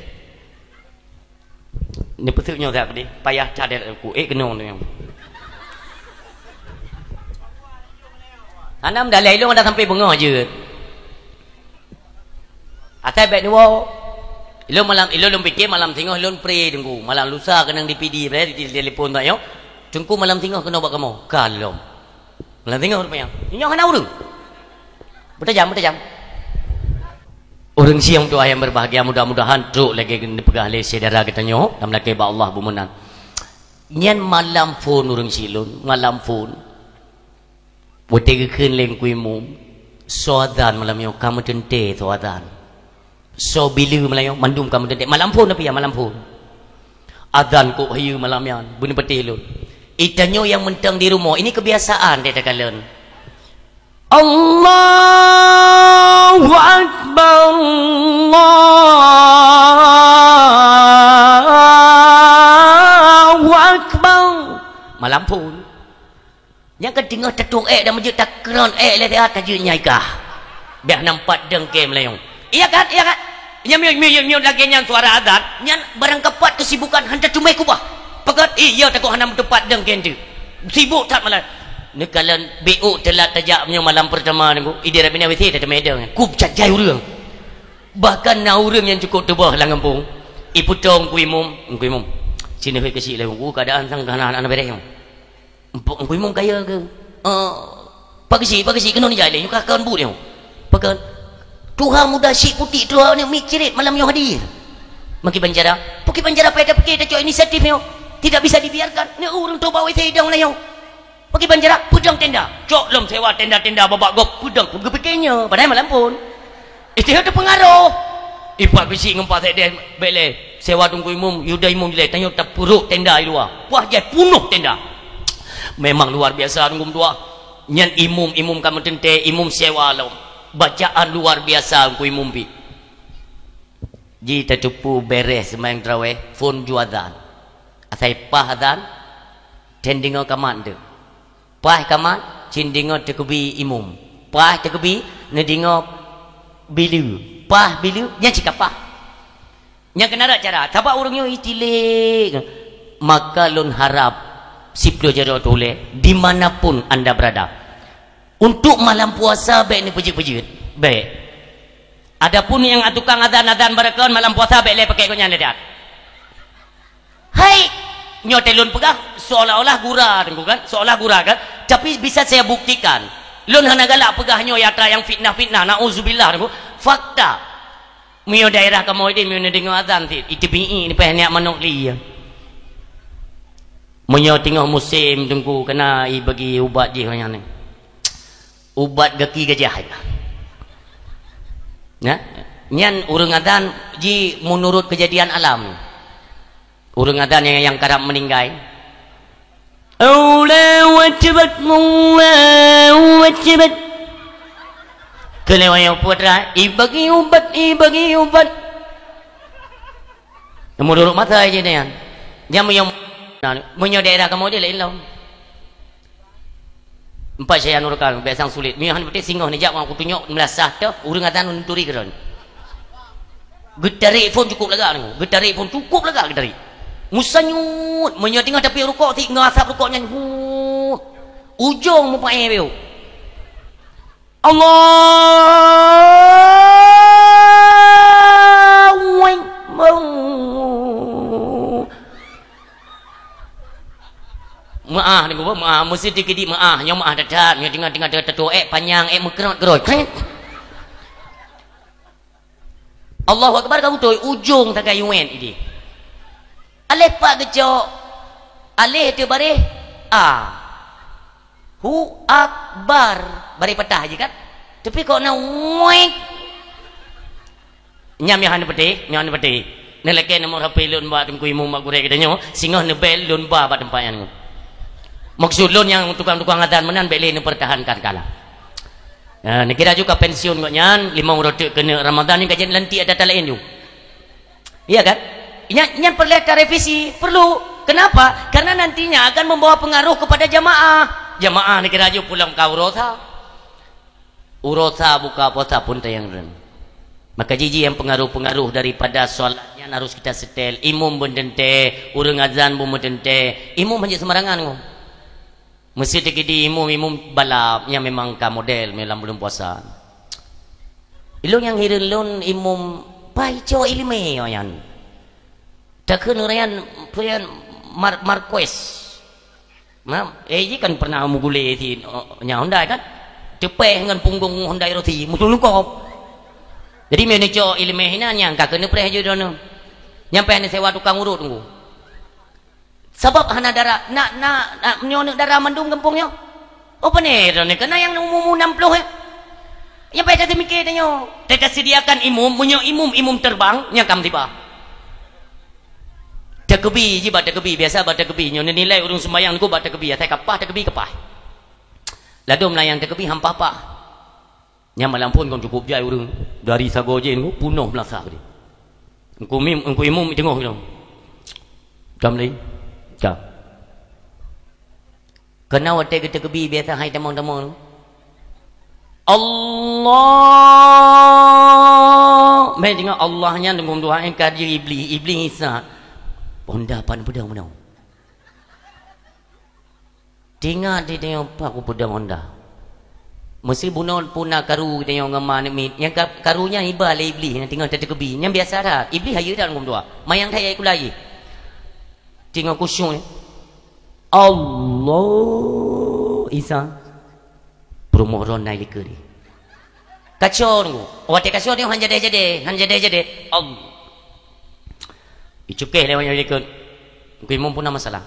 Neupeuseuk nyoe that keudéh, payah that ku, ék keunoe nyoe. Hana meudalai ilôn ada sampai beungoh jeuet. Asai bèk neuwoe. Ilôn malam, ilôn lôn pike malam singoh ilôn pre Teungku. Malam lusa keunong di P D, pre, di telepon tak nyoe. Teungku malam singoh keunoe bak kamoe. Ka lom. Malam singoh rupanya. Nyoe hana ureuëng. Beutajam, beutajam. Ureuëng siang doa yang berbahagia, mudah-mudahan trok lagèe neupeugah lé syedara geutanyoe dan meulakèe bak Allah bumoe nan. Nyan malam phon ureuëng silôn, malam phon. Watèe geukheun lé Teungku Imum, soe azan malam nyoe ka meuteuntèe soe azan. Soe bileue malam nyoe mandum ka meuteuntèe. Malam phon tapi ya, malam phon. Azan kok hayeue malam nyan, beuneupatéh lôn. Itanyoe nyang mantong di rumoh, ini kebiasaan teuh takalon. Allahu Akbar, Allahu Akbar. Malam phon. Nyang ka teungoh tatueng ék dan meujeuet takeuron ék lé siat ka jeuet nyai kah. Biar nampat dengke meulayeue. Iya kan? Iya kan? Nyan miyueb, miyueb, miyueb lagèe nyan suara azan, nyan barang kapat keusibukan han tatumbée kubah. Pakon? Iya, takot hana meutupat dengke eunteuk. Sibuk that malam. Neukalon B O teulat tajak meunyoe malam peurtama Teungku, idéh Rabbina W C tateumé deng. Ku cajai ureuëng. Bahkan na ureuëng nyang cukôp teuboh lam gampông. Ipeutong Teungku Imum, Teungku Imum. Sinoe keuchik lé Teungku, keadaan sang hana, hana béreh. Teungku Imum kaya ke? Eh, Pak Geuchik, Pak Geuchik, keunoe nijak ilèe, nyoe ka kon buet nyoe. Pakon? Tuha muda Chik Putik, tuha nyoe miet cirit malam nyoe hadir. Meukiban cara, meukiban cara payah tapike tacok inisiatif nyoe. Tidak bisa dibiarkan. Nyoe ureuëng toh bak W C idong nyoe. Meukiban cara, peudong tenda. Cok lom sewa tenda-tenda babak gob, peudong pun geupike nyoe. Padahai malam phon. Itu teupeungaroh. Ipak Geuchik ngon Pak Sekdes bèk lé. Sewa Teungku Imum, Yuda Imum jilé, tanyoe tapeuruek tenda di luwa. Wah, jai punoh tenda. Memang luar biasa Teungku meutuah. Nyan imum, imum ka meuteuntèe, imum sewa lom. Bacaan luar biasa Teungku Imum pih. Ji tateupeue béreh seumayang taraweh, phon ju azan. Asai paih azan, then deungoe kamat deuh. Paih kamat, cit deungoe takeubi imum. Paih takeubi, neudeungoe bileue. Paih bileue, nyan cit ka paih. Nyang keunan rot cara, sabab ureuëng nyoe itilék. Maka lôn harab siplôh jaroe tuléh, di mana pun anda berada. Untuk malam puasa bèk neupeujeuet-peujeuet. Bèk. Adapun nyang tukang azan-azan barokon malam puasa bèk lé pakai gobnyan lé that. Hai, nyoe teuh lôn peugah seolah-olah gura Teungku kan, seolah gura kan. Tapi bisa saya buktikan. Lôn hana galak peugah nyoe atra nyang fitnah-fitnah, nauzubillah Teungku. Fakta. Meunyoe daerah kamoe idéh meunyoe neudeungoe azan cit, iteubiet nipèh niat manok li. Meunyoe teungoh musém Teungku keunan ibagi ubat jih nyan. Ubat gaki gajah. Nah, nyan ureuëng azan ji meunurot keujadian alam. Ureuëng azan nyang, nyang karab meuninggai. Ulèe watèe Cebat, Allahu Akbar. Keu lewat nyang putra, ibagi ubat, ibagi ubat. Meunurot masa je nyan. Nyang meunyoe, meunyoe daerah kamoe je laén lom. Empat saya nurkan, biasa sulit. Meunyoe han beutôi singoh neujak, aku tunjuk meulasah teuh, ureueng atan neuturi keudroe. Geutarék phon cukup lagak nyoe. Geutarék phon cukup lagak geutarék. Meusanyut, meunyoe teungoh tapi rukok, si ngon asap rukok nyan, huh. Ujong mupaéh beu. Allahu Akbar. Meu'ah ni geuba, meu'ah, meusti teukeudi meu'ah, nyoe meu'ah that-that, nyoe tinggai-tinggai teutoh ék panyang, ék meukeurot-keurot. Kret. Allahu Akbar ka beutôi, ujong tagai yuet idéh. Aleh pat geucok, aleh teuh baréh a. Hu akbar, baréh patah je kan? Tapi kok na wek. Nyam nyang hana peuteh, nyang hana peuteh. Neulakée nomor H P lôn bak Teungku Imum bak gurée geutanyoe, singoh neubel lôn ba bak teumpat nyan. Maksud lôn nyang tukang-tukang azan meunan bék lé neupeurtahankan kalam. Nah, neukira juga pensiun gobnyan, limong uroe teuk keuneuk Ramadan nyan ka jeuet lantik ata-ata laén ju. Iya kan? Nyan, nyan peureulée tarevisi, perlu. Kenapa? Karena nantinya akan membawa pengaruh kepada jamaah. Jamaah neukira ju pulang ka uroe sa. Uroe sa buka puasa pun tayang ren. Maka jiji yang pengaruh-pengaruh daripada solat nyan harus kita setel. Imum beuteuntée, ureueng azan pun beuteuntée. Imum hana sembarangan ngon. Meusti teukeudi imum-imum balap nyang memang ka model lam buleuen puasa. Ilôn nyang hireuen lôn imum paih cok ileumé nyan. Takheun ureueng nyan, peue nyan, Mar-, Marquez. Nah, eh, ji kan pernah meuguléh si, oh, nyang Honda kan? Teupéh ngon punggong Honda Rossi, musuh lukop. Jadi, meunyoe neucok ileumé hinan nyang ka keuneuk preh ju droeneuh. Nyang payah neusewa tukang urut teungku. Sabab hana dara, na, na, na, nyoe neuk dara mandum gampông nyoe. Oh, pane droeneuh, kana nyang umu-umu nam ploh, eh? Nyang payah taseumiké tanyoe. Teuka sediakan imum, meunyoe imum, imum terbang, nyang ka meusibah. Takeubi ji bak takeubi, biasa bak takeubi. Nyoe neunilai ureueng sumbayang niko bak takeubi, asai kapah takeubi kapah. Ladôm layang takeubi hampah-pah. Nyang malam phon kon cukup jai ureueng dari sagoe jén ku punoh meulasah tadi. Engku mim, engku imum teungoh keunoe. Tam lé. Ka. Keunoe watée geutakeubi biasa hai tamong-tamong tu. Allah. Meh deungoe Allah nyan deungon dua engka di iblis, iblis Isa. Honda pan peudong meunoe. Tingat di tanyoe pak kupeudong Honda. Meusi bunoe puna karu tanyoe ngon ma aneuk miet. Nyang ka-, karu nyan iba lé Iblih nyang teungoh tateukebi. Nyan biasa that. Iblih hayeue that ngon dua. Mayang that yai kula jih. Teungoh khusyuk nyan. Allah Isa. Peurumoh ron nai likeu di. Kaco nunggu. Watée kaco tanyoe han jadeh-jadeh, han jadeh-jadeh. Allah. Icukéh lé wanyoe likot. Kui mumpuna masalah.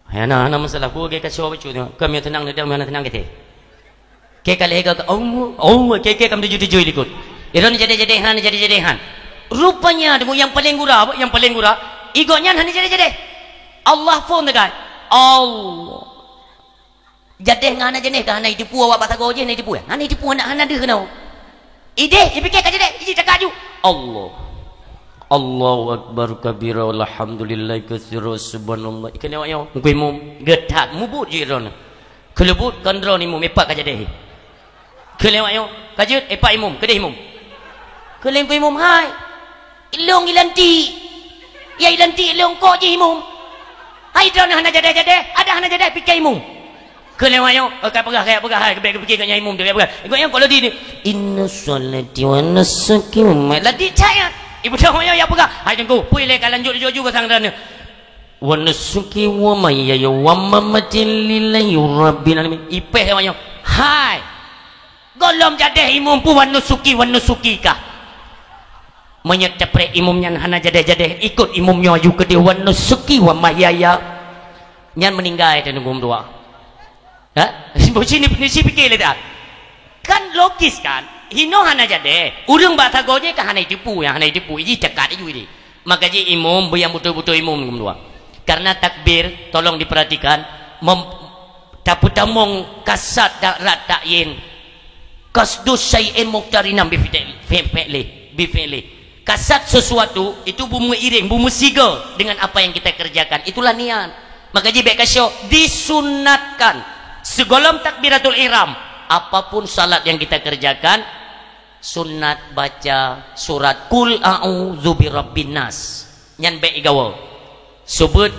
Hai, hana, hana masalah. Ku lagée kaco bacut nyoe. Kam nyang teunang, neudong hana teunang gét. Kée ka lhée ka, oh, oh, kée, kée kam tuju-tuju likot. Iron jadi-jadi han, jadi-jadi han. Rupanya, deungon nyang paleng gura, nyang paleng gura, igo nyan hana jadi-jadi. Allah phon teuka. Allah. Jadeh ngon hana jadeh ka hana itipu awak bak sagoe jih hana itipu, eh? Hana itipu, hana, hana deuh keunoe. Ideh, ipike ka jadeh, iji cakak ju. Allah. Allahu Akbar kabira, walhamdulillahi katsira, subhanallah. Ikeuneuk awak nyoe, mungkin mu-, geutat, mubuet jih droeneuh. Keuleubut kon droeneuh imum, ipat ka jadeh. Keu lewat nyoe, ka jeuet, ipat imum, keudeh imum. Keu lengku imum, hai. Ilong ilanti. Ya ilanti ilong kok jih imum. Hai droeneuh hana jadeh-jadeh, ada hana jadeh pike imum. Keu lewat nyoe, oh, ka peugah, ka peugah, hai, keubiet, keubiet, keubiet, nyan imum tu, ka peugah. Ikut nyan, kalau di, di, "Inna sholati wa nusuki wa ma-," ladi caya. Ibu dah nyoe ya peugah. Hai, tunggu, pui lé ka lanjut laju-laju ka sang droeneuh. "Wa nusuki wa mahyaya wa mamati lillahi rabbil alamin." Ipeh lewat nyoe. Hai. Gohlom jadeh imum pu wa nusuki, wa nusuki kah. Meunyoe tapreh imum nyan hana jadeh-jadeh, ikot imum nyoe aju keudeh wa nusuki wa mahyaya. Nyan meuninggai teuh nunggu dua. Ha? Sini, sini pikir lé dah. Kan logis kan? Hinoe hana jadeh. Ureueng bak sagoe jih kan hana itipu, nyang hana itipu. Iji cakak aju ini. Maka jih imum, beu nyang beutôi-beutôi imum nunggu dua. Karena takbir, tolong diperhatikan, mem-, Tapeutamong kasad dan rad ta'yin. Qasdu syai'in muqtarinan bi fi'li, fi-, fi'li, bi fi'li. Kasad sesuatu itu beumeuiring, beumeusigo dengan apa yang kita kerjakan. Itulah niat. Maka jih bèk kasyok, disunatkan. Sigohlom takbiratul ihram, apapun salat yang kita kerjakan, sunat baca surat Qul a'udzu birabbin nas. Nyan bèk igawa. Subut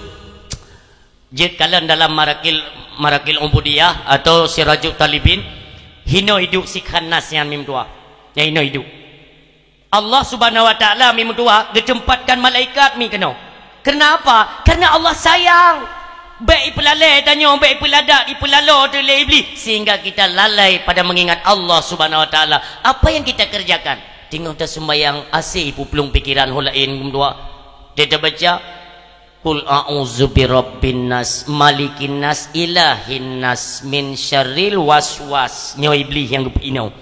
jeuet kalon dalam Marakil, Marakil Ubudiyah atau Sirajut Talibin, hino iduek sikhan nas nyan mim dua. Nyan hino iduek. Allah Subhanahu wa Taala mim dua geuteumpatkan malaikat mi keunoe. Kenapa? Karena Allah sayang. Bèk ipeulalè tanyoe, bèk ipeuladak, ipeulalo teuh lé Iblis, sehingga kita lalai pada mengingat Allah Subhanahu wa Taala. Apa yang kita kerjakan? Teungoh taseumbayang, asé ipuplueng pikeran ho laén mim dua. Dia terbaca, "Qul a'udzu birabbin nas, malikin nas, ilahin nas, min syarril waswas." Nyoe Iblis nyang geupeuinoe.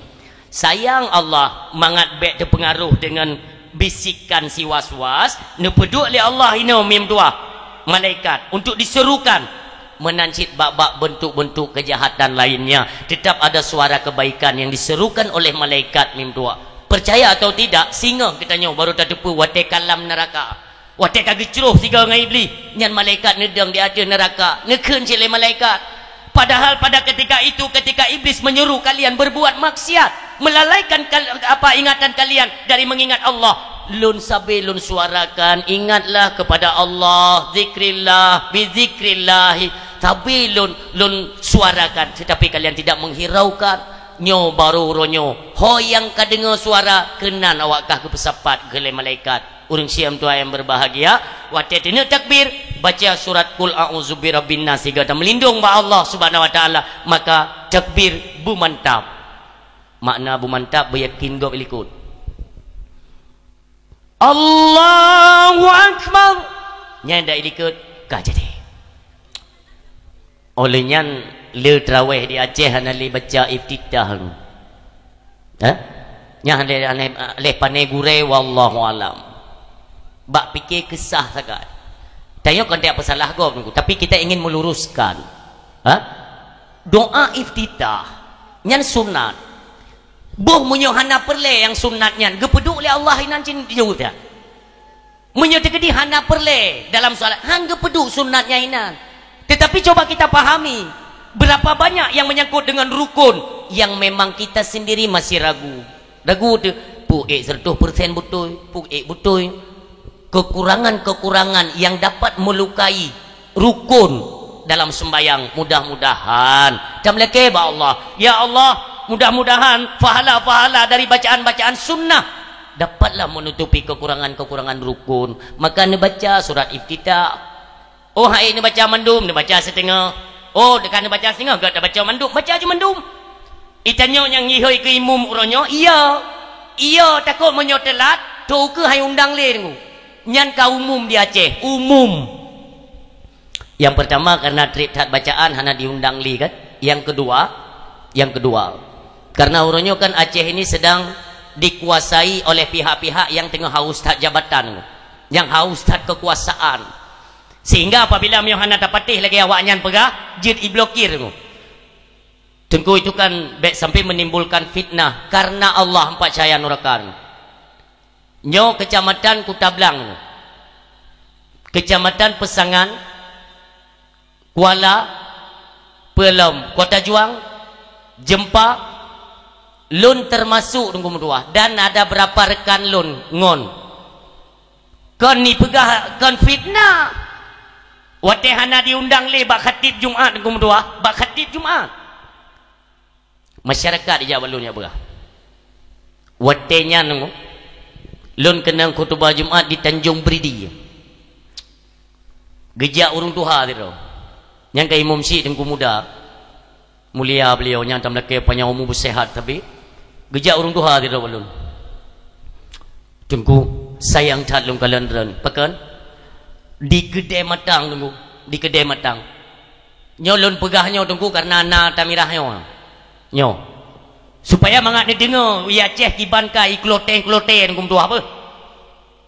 Sayang Allah, mangat bèk teupeungaroh deungon bisikan si waswas, neupeuduek lé Allah inoe mim dua malaikat untuk diserukan. Meunan cit bak-bak bentuk-bentuk kejahatan lainnya, tetap ada suara kebaikan yang diserukan oleh malaikat mim dua. Percaya atau tidak, singoh geutanyoe baru tateupeue watèe ka lam neuraka. Watèe ka geucroh sigoe ngon Iblis, nyan malaikat neudong di ateueh neuraka, neukheun cit lé malaikat. Padahal pada ketika itu, ketika Iblis menyuruh kalian berbuat maksiat, melalaikan kal-, apa, ingatan kalian dari mengingat Allah, lôn sabe lôn suarakan, "Ingatlah kepada Allah, zikrillah, bizikrillah." Sabe lôn, lôn suarakan, tetapi kalian tidak menghiraukan. Nyoe baru uroe nyoe, ho nyang ka deungoe suara, keunan awak kah geupeusapat keu lé malaikat. Ureueng syèh meutuah nyang berbahagia, watèe teuneuk takbir, baca surat Qul a'udzu birabbin nas sigoe tameulindong bak Allah Subhanahu wa Taala, maka takbir beumantap. Makna beumantap, beuyakin gob ilikot. Allahu Akbar. Nyan dak ilikot, ka jadi. Óh lheueh nyan, le teurawéh di Aceh hana lé baca iftitah. Hah? Nyan lé, lé, lé pané gurée, wallahu alam. Bak pike keusah sagai. Tanyoe kon tajak peusalah gob, tapi kita ingin meluruskan. Hah? Doa iftitah nyan sunat. Boh meunyoe hana peureulée nyang sunat nyan, geupeuduek lé Allah inan cit jeuet. Meunyoe teukeudi hana peureulée dalam solat, han geupeuduek sunat nyan inan. Tetapi coba kita pahami, berapa banyak yang menyangkut dengan rukun yang memang kita sendiri masih ragu. Ragu tu, peue ék seratus persen beutôi, peue ék beutôi. Kekurangan-kekurangan yang dapat melukai rukun dalam sembahyang, mudah-mudahan tameulakée bak Allah. Ya Allah, mudah-mudahan pahala-pahala dari bacaan-bacaan sunnah dapatlah menutupi kekurangan-kekurangan rukun. Maka neubaca surat iftitah. Oh, hai neubaca mandum, neubaca siteungoh. Oh, ka neubaca siteungoh, gata baca mandum, baca ju mandum. Itanyoe nyang ihôi keu imum uroe nyoe, iya. Iya, takot meunyoe teulat, toh keuh hai undang lé deungoe. Nyan ka umum di Aceh, umum. Yang pertama, karena treb that bacaan hana diundang lé, kan? Yang kedua, yang kedua, karena uroe nyoe kan Aceh ini sedang dikuasai oleh pihak-pihak yang teungoh haus that jabatan, yang haus that kekuasaan. Sehingga apabila meunyoe hana tapatéh lagée awaknyan peugah, jeuet iblokir. Teungku, itu kan bék sampai menimbulkan fitnah karena Allah empat cahaya nuraka. Nyoe Kecamatan Kuta Blang, Kecamatan Peusangan, Kuala, peulom Kota Juang, Jeumpa, lôn teumasuk Teungku meutuah, dan ada beurapa rekan lôn ngon. Kon ipeugah kon fitnah. Watée hana diundang lé bak khatib Jumat Teungku meutuah, bak khatib Jumat. Masyarakat ijak bak lôn jak peugah. Watée nyan, lôn keunong khutubah Jumat di Tanjong Beridi. Geujak ureuëng tuha sidroe. Nyan ka imum syik Teungku muda. Mulia beliau nyan, tameulakée panyang umu, beuseuhat sabe. Geujak ureuëng tuha sidroe bak lôn. Teungku, sayang that lôn kalon droen. Pakon? Di keudée matang, Teungku. Di keudée matang. Nyoe lôn peugah nyoe Teungku, kareuna na tamirah nyoe. Nyoe. Supaya mangat neudeungoe, i Aceh kiban ka i klote-klote Teungku meutuah beuh.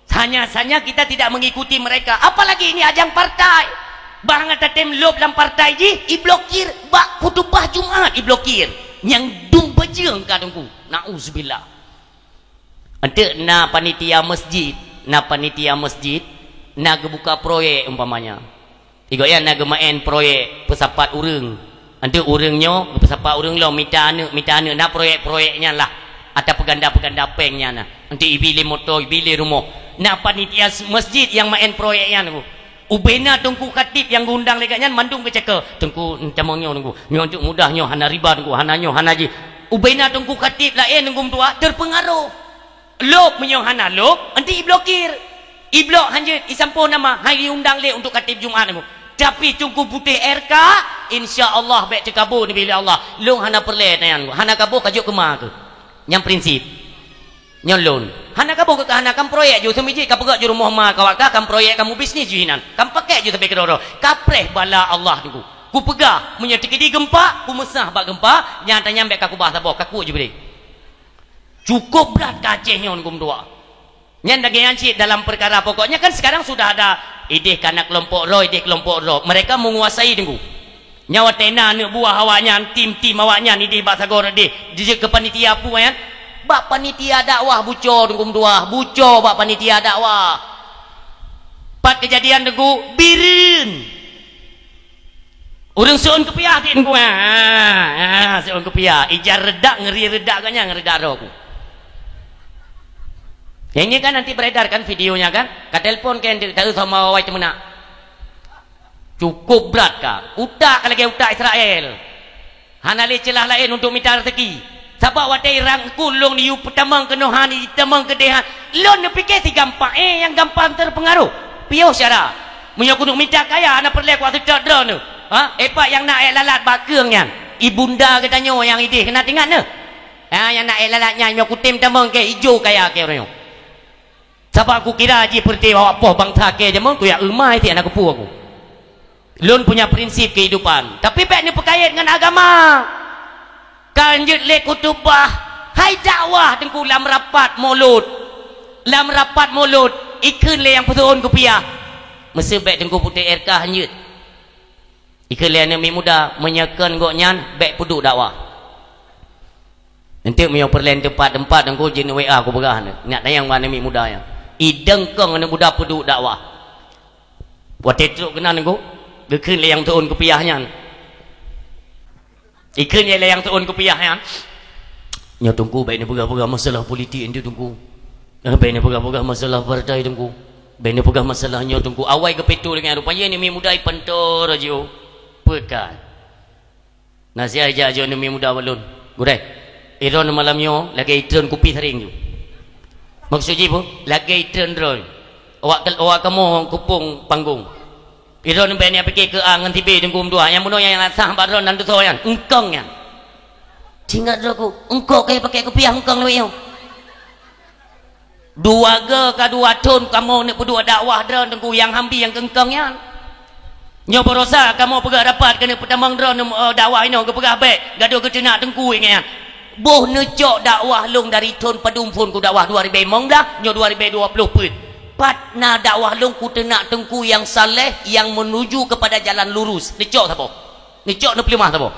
Hanya-hanya kita tidak mengikuti mereka. Apalagi ini ajang partai. Bah ngat tatem lôb lam partai jih, iblokir bak khutubah Jumat, iblokir. Nyang dum bajeueng ka Teungku. Nauzubillah. Enteuk na panitia masjid, na panitia masjid, na geubuka proyek umpamanya. Igoe nyan na geumaén proyek peusapat ureuëng. Enteuk ureuëng nyoe geupeusapat ureuëng lom mita aneuëk, mita aneuëk, na proyek-proyek nyan lah. Atau peuganda-peuganda péng nyan na. Enteuk ibi lé moto, ibi lé rumoh. Na panitia s-, masjid nyang maén proyek nyan Teungku. Ubena Teungku Khatib nyang geuundang lé gobnyan mandum geucakeuh. Teungku, tamong nyoe Teungku. Nyoe enteuk mudah nyoe hana riba Teungku, hana nyoe hana jih. Ubena Teungku Khatib laén Teungku meutuah terpengaruh. Lôb meunyoe hana lôb, enteuk iblokir. Iblok hanjeuet, isampoe nama, hai iundang lé untuk khatib Jumat Teungku. Tapi Teungku Putéh R K, insya Allah bék teukabô neubi lé Allah. Lôn hana peureulée nyan, hana kabô ka jok keu ma keuh. Nyang prinsip. Nyoe lôn. Hana kabô keu ka hana, kam proyek ju seumijit, ka peugöt ju rumoh ma ka wak ka, kam proyek kamu bisnis ju hinan. Kam pakai ju sabe keudroe-droe. Kapreh bala Allah Teungku. Kupeugah, meunyoe teukeudi geumpa, kumeusah bak geumpa, nyang tanyam bék ka kubah saboh, ka kuek Jibril. Cukup brat ka Aceh nyoe Teungku meutuah. Nyan lagée nyan cit dalam peukara pokok nyan kan sekarang sudah ada idéh kana keulompok droe, idéh keulompok droe. Mereka menguasai Teungku. Nyan watée na aneuk buah awaknyan, tim-tim awaknyan idéh bak sagoe idéh, jijeuet keu panitia peue nyan? Bak panitia dakwah buco Teungku meutuah, buco bak panitia dakwah. Pat keujadian Teungku, Bireuen. Ureuëng seuôn keupiah ti Teungku, ha, ha, seuôn keupiah. Ija reudak, ngeri reudak gobnyan ngon reudak droe ku. Nyang nyoe kan nanti beredar kan videonya kan? Ka telepon kan, ta-, taeu sama awai teumeunak. Cukup brat ka. Utak ka lagée utak Israel. Hana lé ceulah laén untuk mita rezeki. Sabab watée rangkul lôn yue peutamong keunoe han, jitamong keudeh han, lôn neupike si gampang, eh, nyang gampang terpengaruh. Piôh syara. Meunyoe keuneuk mita kaya, hana peureulée kuat seutôt droeneuh. Ha? Epak nyang na ék lalat bak keueng nyan. Ibunda geutanyoe nyang idéh keunan teuingat neuh. Ha, nyang na ék lalat nyan, meunyoe kutem tamong keu ijo kaya keu uroe nyoe. Sabab kukira jih peureuté awak poh bansa keu jameun, kuyak eumai tiek na keupeue ku. Lôn punya prinsip kehidupan, tapi bék neupeukayét ngon agama. Ka jeuet lé khutubah, hai dakwah Teungku lam rapat mulod. Lam rapat mulod, ikheun lé nyang peuseuôn keupiah. Meuseu bék Teungku Putéh R K hanjeuet. Ikheun lé aneuk miet muda, meunyoe kon gobnyan, bék peuduek dakwah. Enteuk meunyoe peureulée teumpat-teumpat Teungku jeuet neu-W A kupeugah neuh. Nak tanyong bak aneuk miet muda nyan. Idong kong aneuk muda peuduek dakwah. Watée trok keunan Teungku, geukheun lé nyang teuôn keupiah nyan. Ikheun lé nyang teuôn keupiah nyan. Nyoe Teungku bék neupeugah-peugah masalah politik enteuk Teungku. Eh, bék neupeugah-peugah masalah partai Teungku. Bék neupeugah masalah nyoe Teungku. Awai geupeutoe deungon rupa jih aneuk miet muda ipantoe roh jiôh. Peuet ka. Nasihat jak jok aneuk miet muda bak lôn. Gurée, droeneuh malam nyoe lagée itreun kupi saréng ju. Maksud jih peue? Lagée itreun droe. Awak ke-, awak kamoe kupông panggong. Droeneuh bék neupike keu A ngon si B Teungku meutuah. Nyang bunoe nyang sah bak droeneuh nan tusoe nyan. Eungkong nyan. Ingat droe ku, eungkong keu pakai kupiah eungkong lewat nyoe. Dua go ka dua thon kamoe neuk peuduek dakwah droe Teungku nyang hambi nyang keungkong nyan. Nyoe baroesa kamoe peugah rapat keuneuk peutamong droe neuk, eh, dakwah inoe geupeugah bék gadoh geuteunak Teungku ingat nyan. Boh neucok dakwah lôn dari thon padum phon ku dakwah dua ribée limong blah, nyoe dua ribée dua ploh peuet. Pat na dakwah lôn kuteunak Teungku nyang saleh nyang menuju kepada jalan lurus. Neucok saboh. Neucok neupeuleumah saboh.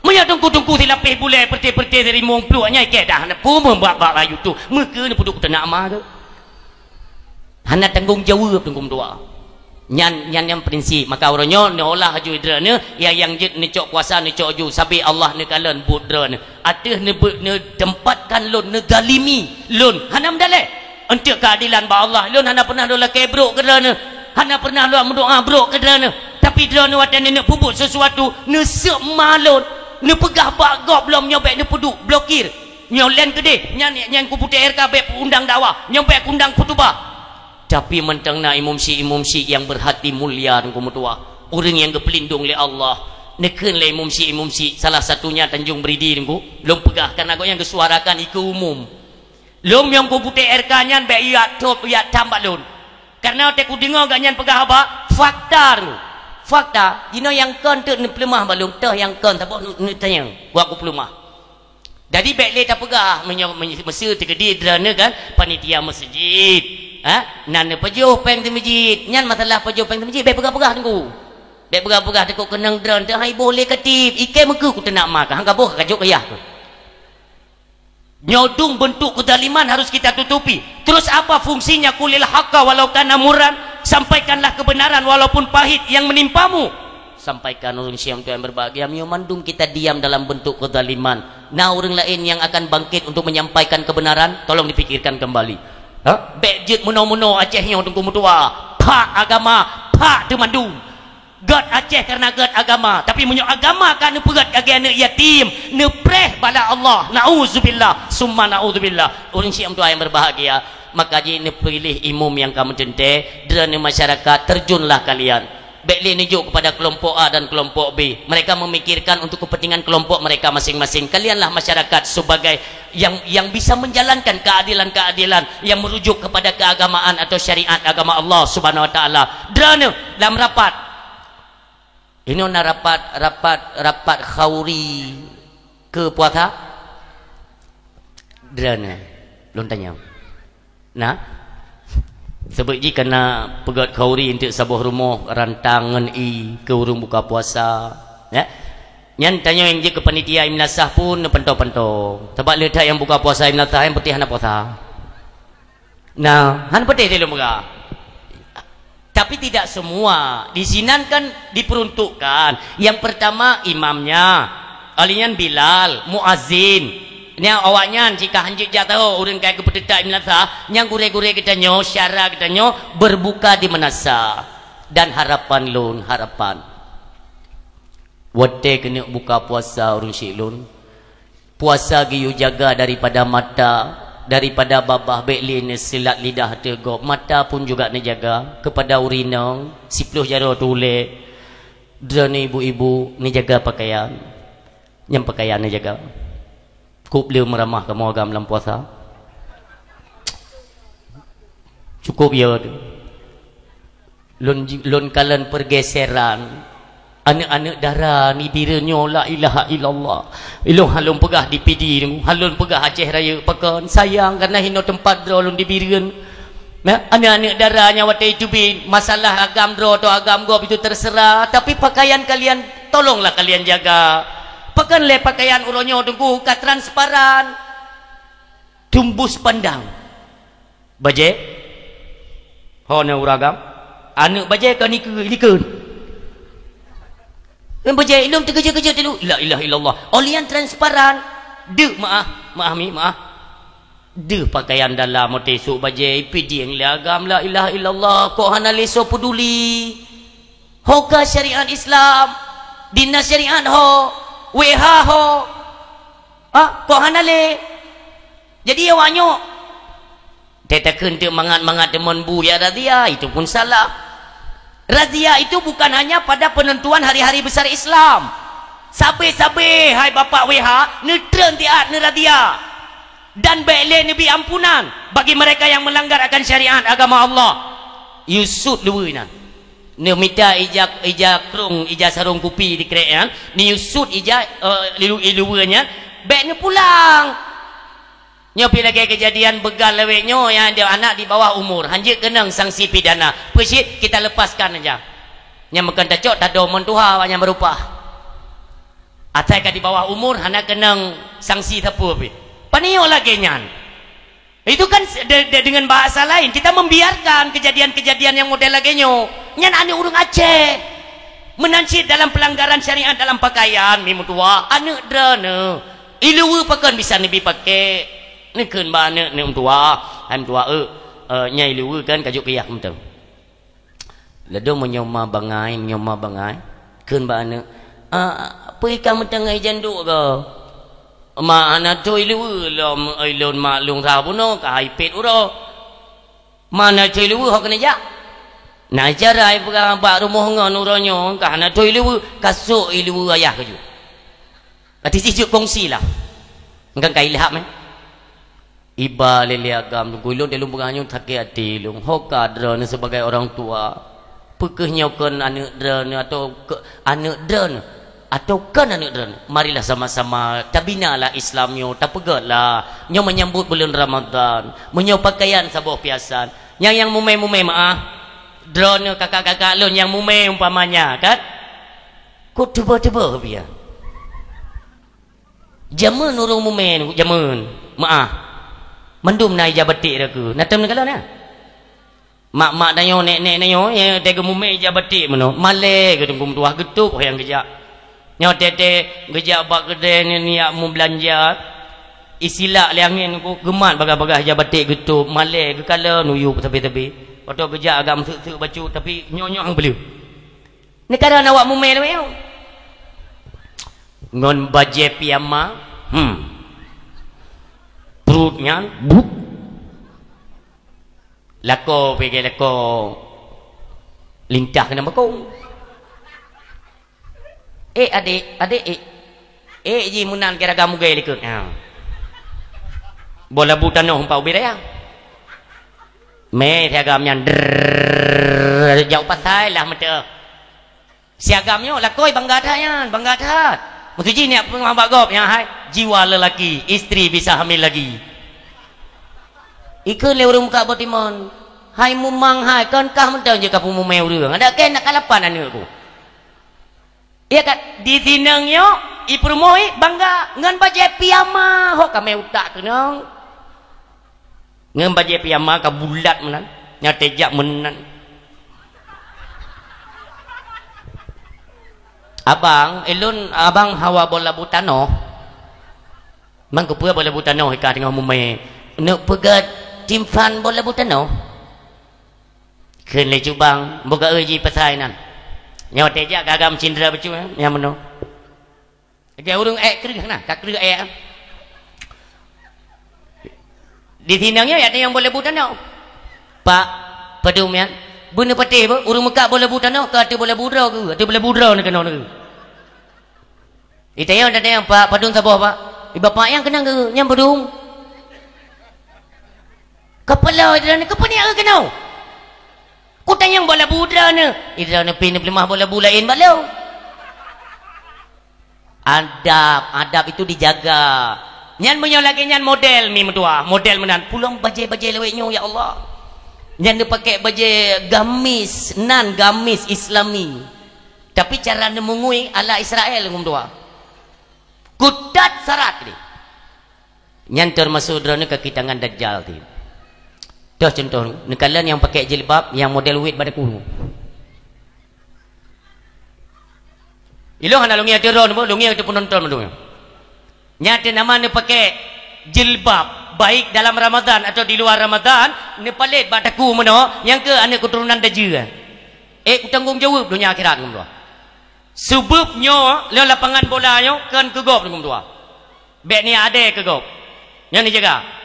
Meunyoe teungku-teungku silapéh bulée peureté-peureté sirimong pluek nyan ikée dah, na peue meubak-bak bak YouTube, meukeue neupeuduek teunak ma geuh. Hana tanggong jaweueb teungku meutuah. Nyan, nyan, nyan prinsip. Maka uroe nyoe neuolah aju droeneuh, nyang, nyang jeuet neucok kuasa neucok aju, sabé Allah neukalon buet droeneuh. Ateueh neubeuet neuteumpatkan lôn, neuzalimi lôn, hana meudaleh. Eunteuk keuadilan bak Allah, lôn hana pernah lôn lakée brok keu droeneuh, hana pernah lôn meudoá brok keu droeneuh. Tapi droeneuh watée neuneuk peubuet sesuatu, neuseuek ma lôn, neupeugah bak gob lom nyoe bék neupeuduek, blokir. Nyoe lén keudeh, nyan, nyan kuputéh R K bék undang dakwah, nyoe bék undang khutubah. Tapi mantong na imum syiek-imum syiek nyang beuhati mulia teungku meutuah, ureuëng nyang geupeulindong lé Allah. Neukheun lé imum syiek-imum syiek, salah satunya Tanjung Beridi teungku. Lôn peugah, karena gobnyan geusuarakan ikeue umum. Lôn nyang kuputéh R K nyan bék yak top, yak tam bak lôn. Karena watée kudeungoe gobnyan peugah haba, fakta teungku. Fakta, jinoe nyang kon teuk neupeuleumah bak lôn, toh nyang kon saboh neutanyong, wak kupeuleumah. Jadi bék lé tapeugah, meunyoe, meunyoe meuseu teukeudi droeneuh kan panitia meuseujid, ha? Na neupajoh péng teumeujid. Nyan masalah pajoh péng teumeujid bék peugah-peugah teungku. Bék peugah-peugah teukok keunong droeneuh teuh hai boh lé ka tieb, iké meukeue kuteunak ma ka, han ka boh ka jok keu yah keuh. Nyoe dum bentuk kezaliman harus kita tutupi. Terus apa fungsinya, "Qulil haqqa walau kana murran"? Sampaikanlah kebenaran walaupun pahit yang menimpamu. Sampaikan, ureuëng syiek tuan berbahagia, meunyoe mandum kita diam dalam bentuk kezaliman, na ureuëng laén yang akan bangkit untuk menyampaikan kebenaran, tolong dipikirkan kembali. Ha? Bék jeuet meunoe-meunoe Aceh nyoe teungku meutuwa. Phak agama, phak teumandum. Gét Aceh karena gét agama, tapi meunyoe agama ka neupeugét lagée aneuëk yatim, neupreh bala Allah, naudzubillah, summa naudzubillah. Ureuëng syiek tuan yang berbahagia, maka jih neupiléh imum nyang ka meuteuntée, droeneuh masyarakat, terjunlah kalian. Bék lé neujok kepada kelompok A dan kelompok B. Mereka memikirkan untuk kepentingan kelompok mereka masing-masing. Kalianlah masyarakat sebagai yang, yang bisa menjalankan keadilan-keadilan yang merujuk kepada keagamaan atau syariat agama Allah Subhanahu Wa Taala. Droeneuh lam rapat. Inoe na rapat, rapat, rapat khauri keu puasa? Droeneuh. Lôn tanyong. Na? Seubeuet jih ka na peugét khauri eunteuk saboh rumoh rantang ngon ie keu ureuëng buka puasa. Ya? Nyan tanyong nyang jeuet keu panitia imlasah pun neupanto-panto. Sabab le that nyang buka puasa imlasah nyang peutéh hana puasa. Nah, han peutéh di lôn peugah. Tapi tidak semua. Di sinan kan diperuntukkan. Yang pertama imamnya, ahli nyan Bilal, muazin. Nyan awaknyan jika hanjeuet jak tahu ureuëng kai geupeuteutak imlasah, nyang gurée-gurée geutanyoe, syara geutanyoe berbuka di meunasah. Dan harapan lôn, harapan. Watée keuneuk buka puasa ureuëng syiek lôn, puasa geuyue jaga daripada mata, daripada babah bék lé neusilat lidah teuh gob, mata pun juga neujaga, kepada ureuëng inong, siploh jaroe teuh ulée, droeneuh ibu-ibu neujaga pakaian, nyang pakaian neujaga. Kop le meuramah kamoe agam lam puasa. Cukup ya tu. Lôn, lôn kalon pergeseran. Aneuk-aneuk dara di Bireuen nyoe, la ilaha illallah. Ilôn halôn peugah di Pidie, halôn peugah Aceh Rayeuk pakon. Sayang, karena hinoe teumpat droe lôn di Bireuen. Nah, aneuk-aneuk dara nyang watée teubiet, masalah agam droe atau agam gob itu terserah, tapi pakaian kalian tolonglah kalian jaga. Pakon lé pakaian uroe nyoe teungku ka transparan. Tumbus pandang. Bajée? Ho na ureuëng agam? Aneuk bajée ka nikeue, nikeue. Kan bajée ilôn teukeujot-keujot dulu. La ilaha illallah. Olian transparan. Deuk maah, maah mi, maah. Deuh pakaian dalam, meuteusok bajée, ipidieng lé agam, la ilaha illallah. Kok hana lé soe peduli? Ho ka syariat Islam. Di na syariat ho. W H ho. Ha? Kok hana lé? Jadi awak nyoe, teutakheun teuk mangat-mangat deungon bu ya razia, itu pun salah. Razia itu bukan hanya pada penentuan hari-hari besar Islam. Sabe-sabe hai bapak W H neutreun tiat neurazia. Dan bék lé neubi ampunan bagi mereka yang melanggar akan syariat agama Allah. Yusut luweue nyan. Neumita ija, ija krong, ija sarong kupi dikrek nyan, neuyusut ija, eh, lilu-, iluweue nyan, bék neupulang. Nyoe pi lagée keujadian beugal lawét nyoe nyang ada anak di bawah umur, hanjeuet keunong sanksi pidana. Peue cit kita lepaskan aja. Nyang meukon tacok tado mon tuha awak nyang beurupah. Asai ka di bawah umur hana keunong sanksi sapeue pih. Paniyoe lagée nyan. Itu kan se-, de-, de-, dengan bahasa lain, kita membiarkan kejadian-kejadian yang model lagée nyoe. Nyan aneuk ureuëng Aceh. Meunan cit dalam pelanggaran syariat dalam pakaian, mi meutuwah, aneuk droeneuh. Iluweue pakon bisa neubi pakék. Neukheun bak aneuk, neuk meutuwah, hai meutuwah, eu, eh, nyang iluweue kan ka jok keu yah mantong. Ladôm meunyoe ma bangai, meunyoe ma bangai, kheun bak aneuk, "Ah, peue ka meuteungoh ijan duek goe?" "Ma hana tho iluweue lom, ilôn mak lôn rhah bunoe ka hai pet uroe." "Ma hana tho iluweue ho keuneuk jak?" "Na jarai peugah bak rumoh ngon uroe nyoe ka hana tho iluweue, ka sôk iluweue ayah keuju." Até jih jeuet kongsi lah. Engkan ka ilham, eh. Iba lé-lé agam teungku, ilôn, ilôn peugah nyoe sakét até ilôn. Ho ka droeneuh sebagai orang tua. Peu kheueh nyoe kon aneuk droeneuh atau ke-, aneuk droeneuh atau kon aneuk droeneuh? Marilah sama-sama tabinalah Islam nyoe, tapeugötlah. Nyoe menyambut buleuen Ramadhan. Meunyoe pakaian saboh piasan. Nyang, nyang mumé-mumé meuah. Droeneuh kakak-kakak lôn nyang mumé umpamanya, kan? Kok teuba-teuba pih ya? Jameun ureuëng mumé nyoe, jameun. Meuáh. Mandum na ija batik raku. Na tem neukalon na? Mak-mak tanyoe, nek-nek tanyoe, nyang teuga mumé ija batik meunoe. Malée geuh teungku meutuah, geutôb nyang geujak. Nyoe teuh-teuh geujak bak keudée ni, niat meubeulanja. Isilak lé angén ku, geumat bagaih-bagaih ija batik geutôb, malée geukalon, nuyueb sabe-sabe. Watée geujak agam seuk-seuk bacut, tapi nyoe-nyoe nyang beuleueh. Neukalon awak mumé lawét nyoe. Ngon bajée piyama, hmm. Pruet nyan, bup. Lakoe pike lakoe lintah keunan bakong. Eh, adék, adék, eh. Eh, ji meunan keu ragam ugée likot. Ha. Boh labu tanoh umpat ubit raya. Mé siagam nyan, drrrr, jak u pasai lah meuteuh. Siagam nyoe lakoe bangga that nyan, bangga that. Meutuji niat peungamat gob nyan hai, jiwa lelaki, istri bisa hamil lagi. Ikheun lé ureuëng muka botimon, hai mumang hai, kon kah mantong jeuet ka peumumé ureuëng. Adak kén nak kalapan aneuëk ku. Iya kan? Di sinong nyoe, ipeurumoh i bangga ngon bajée piyama, hok kamé utak keunong. Ngon bajée piyama ka bulat meunan, nyang teuh jak meunan. Abang, ilôn abang hawa boh labu tanoh. Mang keupeue boh labu tanoh ika teungoh mumé? Neuk peugét timphan boh labu tanoh? Kheun lé cubang, boh gaeu ji pasai nan. Nyoe teuh jak gagam cindra bacut, eh, nyang meunoe. Lagée ureuëng ék kreueh na, ka kreueh ék. Di sinong nyoe, ya, nyang boh labu tanoh. Pak, padum nyan, beuneupatéh beuh, ureuëng meukat boh labu tanoh, ka ateueh boh labu droe geuh, ateueh boh labu droe neuh keunoe neuh. Itanyong, tanyong, "Pak, padum saboh, Pak?" "Di bapak nyang keunong geuh, nyang padum." Kapala droeneuh, "Keupeue neuk keunoe?" Kutanyong boh labu droeneuh. Idroeneuh pih neupeuleumah boh labu laén bak lôn. Adab, adab itu dijaga. Nyan meunyoe lagée nyan model mi meutuah, model meunan. Pulom bajée-bajée lawét nyoe, ya Allah. Nyan neupaké bajée gamis, nan gamis Islami. Tapi cara neumungui ala Israel ngon dua. Kutat sarat ni. Nyan teumasok droeneuh kaki tangan Dajjal ti. Toh contoh, neukalon nyang pakai jilbab nyang model wit bak daku. Ilong hana lungeng teuron, lungeng teu penonton mandum. Nyan teu nama neupakai jilbab, baik dalam Ramadan atau di luar Ramadan, neupalet bak daku meunoe, nyang keu aneuk keturunan Dajjal. Eh, kutanggung jawab dunia akhirat ngon dua. Sebab nyoe, lé lapangan bola nyoe kan keu gob ngon dua. Bék ni adé keu gob. Nyan dijaga.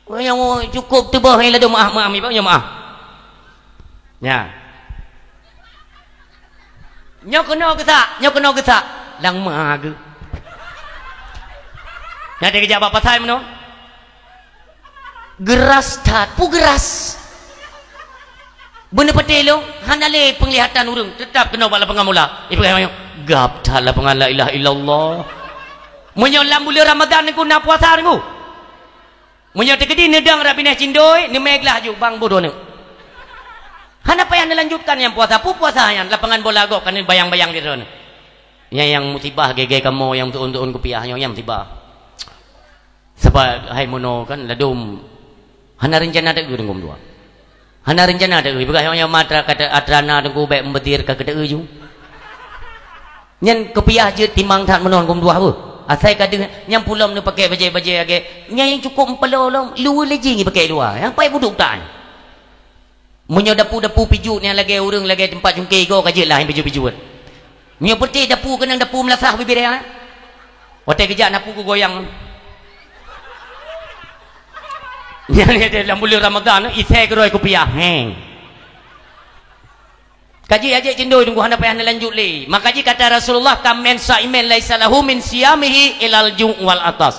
Nyang cukôp teuboh hai ladôm maah, maah, maah, maah. Nya. Nyoe keunoe geusak, nyoe keunoe geusak. Lang ma geuh. Nyan digeujak bak pasai meunoe. Geuras that, peue geuras. Beuneupatéh lôn, hana lé peunglihatan ureuëng, teutap keunoe bak lapangan bola. Ipeugah nyoe, gab that lapangan la ilaha illallah. Meunyoe lam buleuen Ramadan nyoe na puasa nyoe. Meunyoe teukeudi neudong rab binéh cindoi, neumé glah ju bang boh droeneuh. Hana payah neulanjutkan nyang puasa, peue puasa nyan lapangan bola gob ka neubayang-bayang di droeneuh. Nyan nyang musibah gé-gé kamoe nyang tuôn-tuôn kupiah nyoe nyang musibah. Sabab hai meunoe kan ladôm hana reuncana teuh deungon dua. Hana reuncana teuh, peugah nyoe mata kata atrana teungku bék meubeudhir ka keuteu ju. Nyan kupiah jeuet timang that meunoe gom dua beuh. Asai ka deuh nyang pulom neupakai bajée-bajée agée, nyang cukôp meupaloe lom, luweue lé jih ngi pakai luwa. Nyang pai buduk tan. Meunyoe dapu-dapu pijuet nyang lagée ureuëng lagée teumpat cungké igoe ka jeuet lah nyang pijuet-pijuet. Meunyoe peutéh dapu keunong dapu meulasah bibir ayah. Watée geujak napu geugoyang. Nyan dia lam buleuen Ramadan isai keurôi kupiah. Heng. Kaji ajak cindoi teungku hana payah neulanjut lé. Maka ji kata Rasulullah, "Kam min saimin laisa lahu min siyamihi ilal ju' wal atas."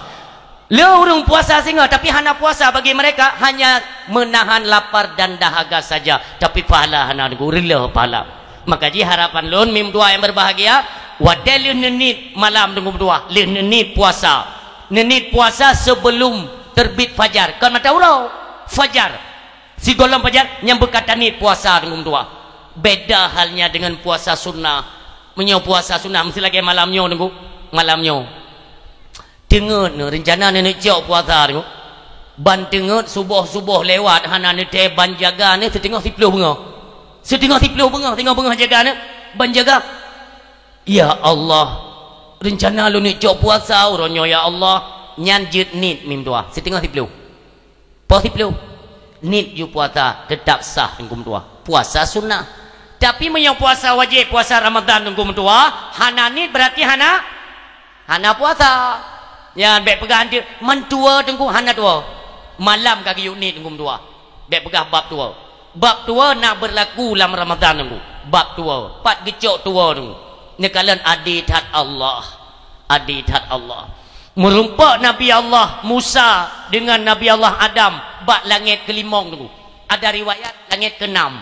Le ureuëng puasa singoh tapi hana puasa bagi mereka hanya menahan lapar dan dahaga saja, tapi pahala hana teungku reuloh pahala. Maka ji harapan lôn mim dua yang berbahagia, watée lheueh neuniet malam teungku dua, lheueh neuniet puasa. Neuniet puasa sebelum terbit fajar, kon mata uroe, fajar. Sigohlom pajan nyang beukata niet puasa teungku dua. Beda halnya dengan puasa sunnah. Meunyoe puasa sunat, meusti lagèe malam nyoe, Teungku. Malam nyoe. Teungeut neuh, reuncana neuneuk cok puasa, Teungku. Ban teungeut suboh-suboh lewat, hana neutée ban jaga neuh siteungoh siploh beungoh. Siteungoh siploh beungoh, teungoh beungoh jaga neuh, ban jaga. Ya Allah, reuncana lôn neuk cok puasa uroe nyoe, ya Allah. Nyan jeuet niet meutuah, siteungoh siploh. Poh siploh, niet ju puasa, teutap sah Teungku meutuah. Puasa sunnah. Tapi meunyoe puasa wajéb, puasa Ramadhan Teungku meutuah, hana niet, berarti hana, hana puasa. Nyan bèk peugah anteuk, "Man tuwoe Teungku," hana tuwoe. Malam ka geuyue niet Teungku meutuah. Bèk peugah bab tuwoe. Bab tuwoe na beurlaku lam Ramadhan Teungku. Bab tuwoe. Pat geucok tuwoe Teungku. Neukalon adé that Allah. Adé that Allah. Meurumpok Nabi Allah Musa deungon Nabi Allah Adam bak langét keulimong Teungku. Ada riwayat langét keunam.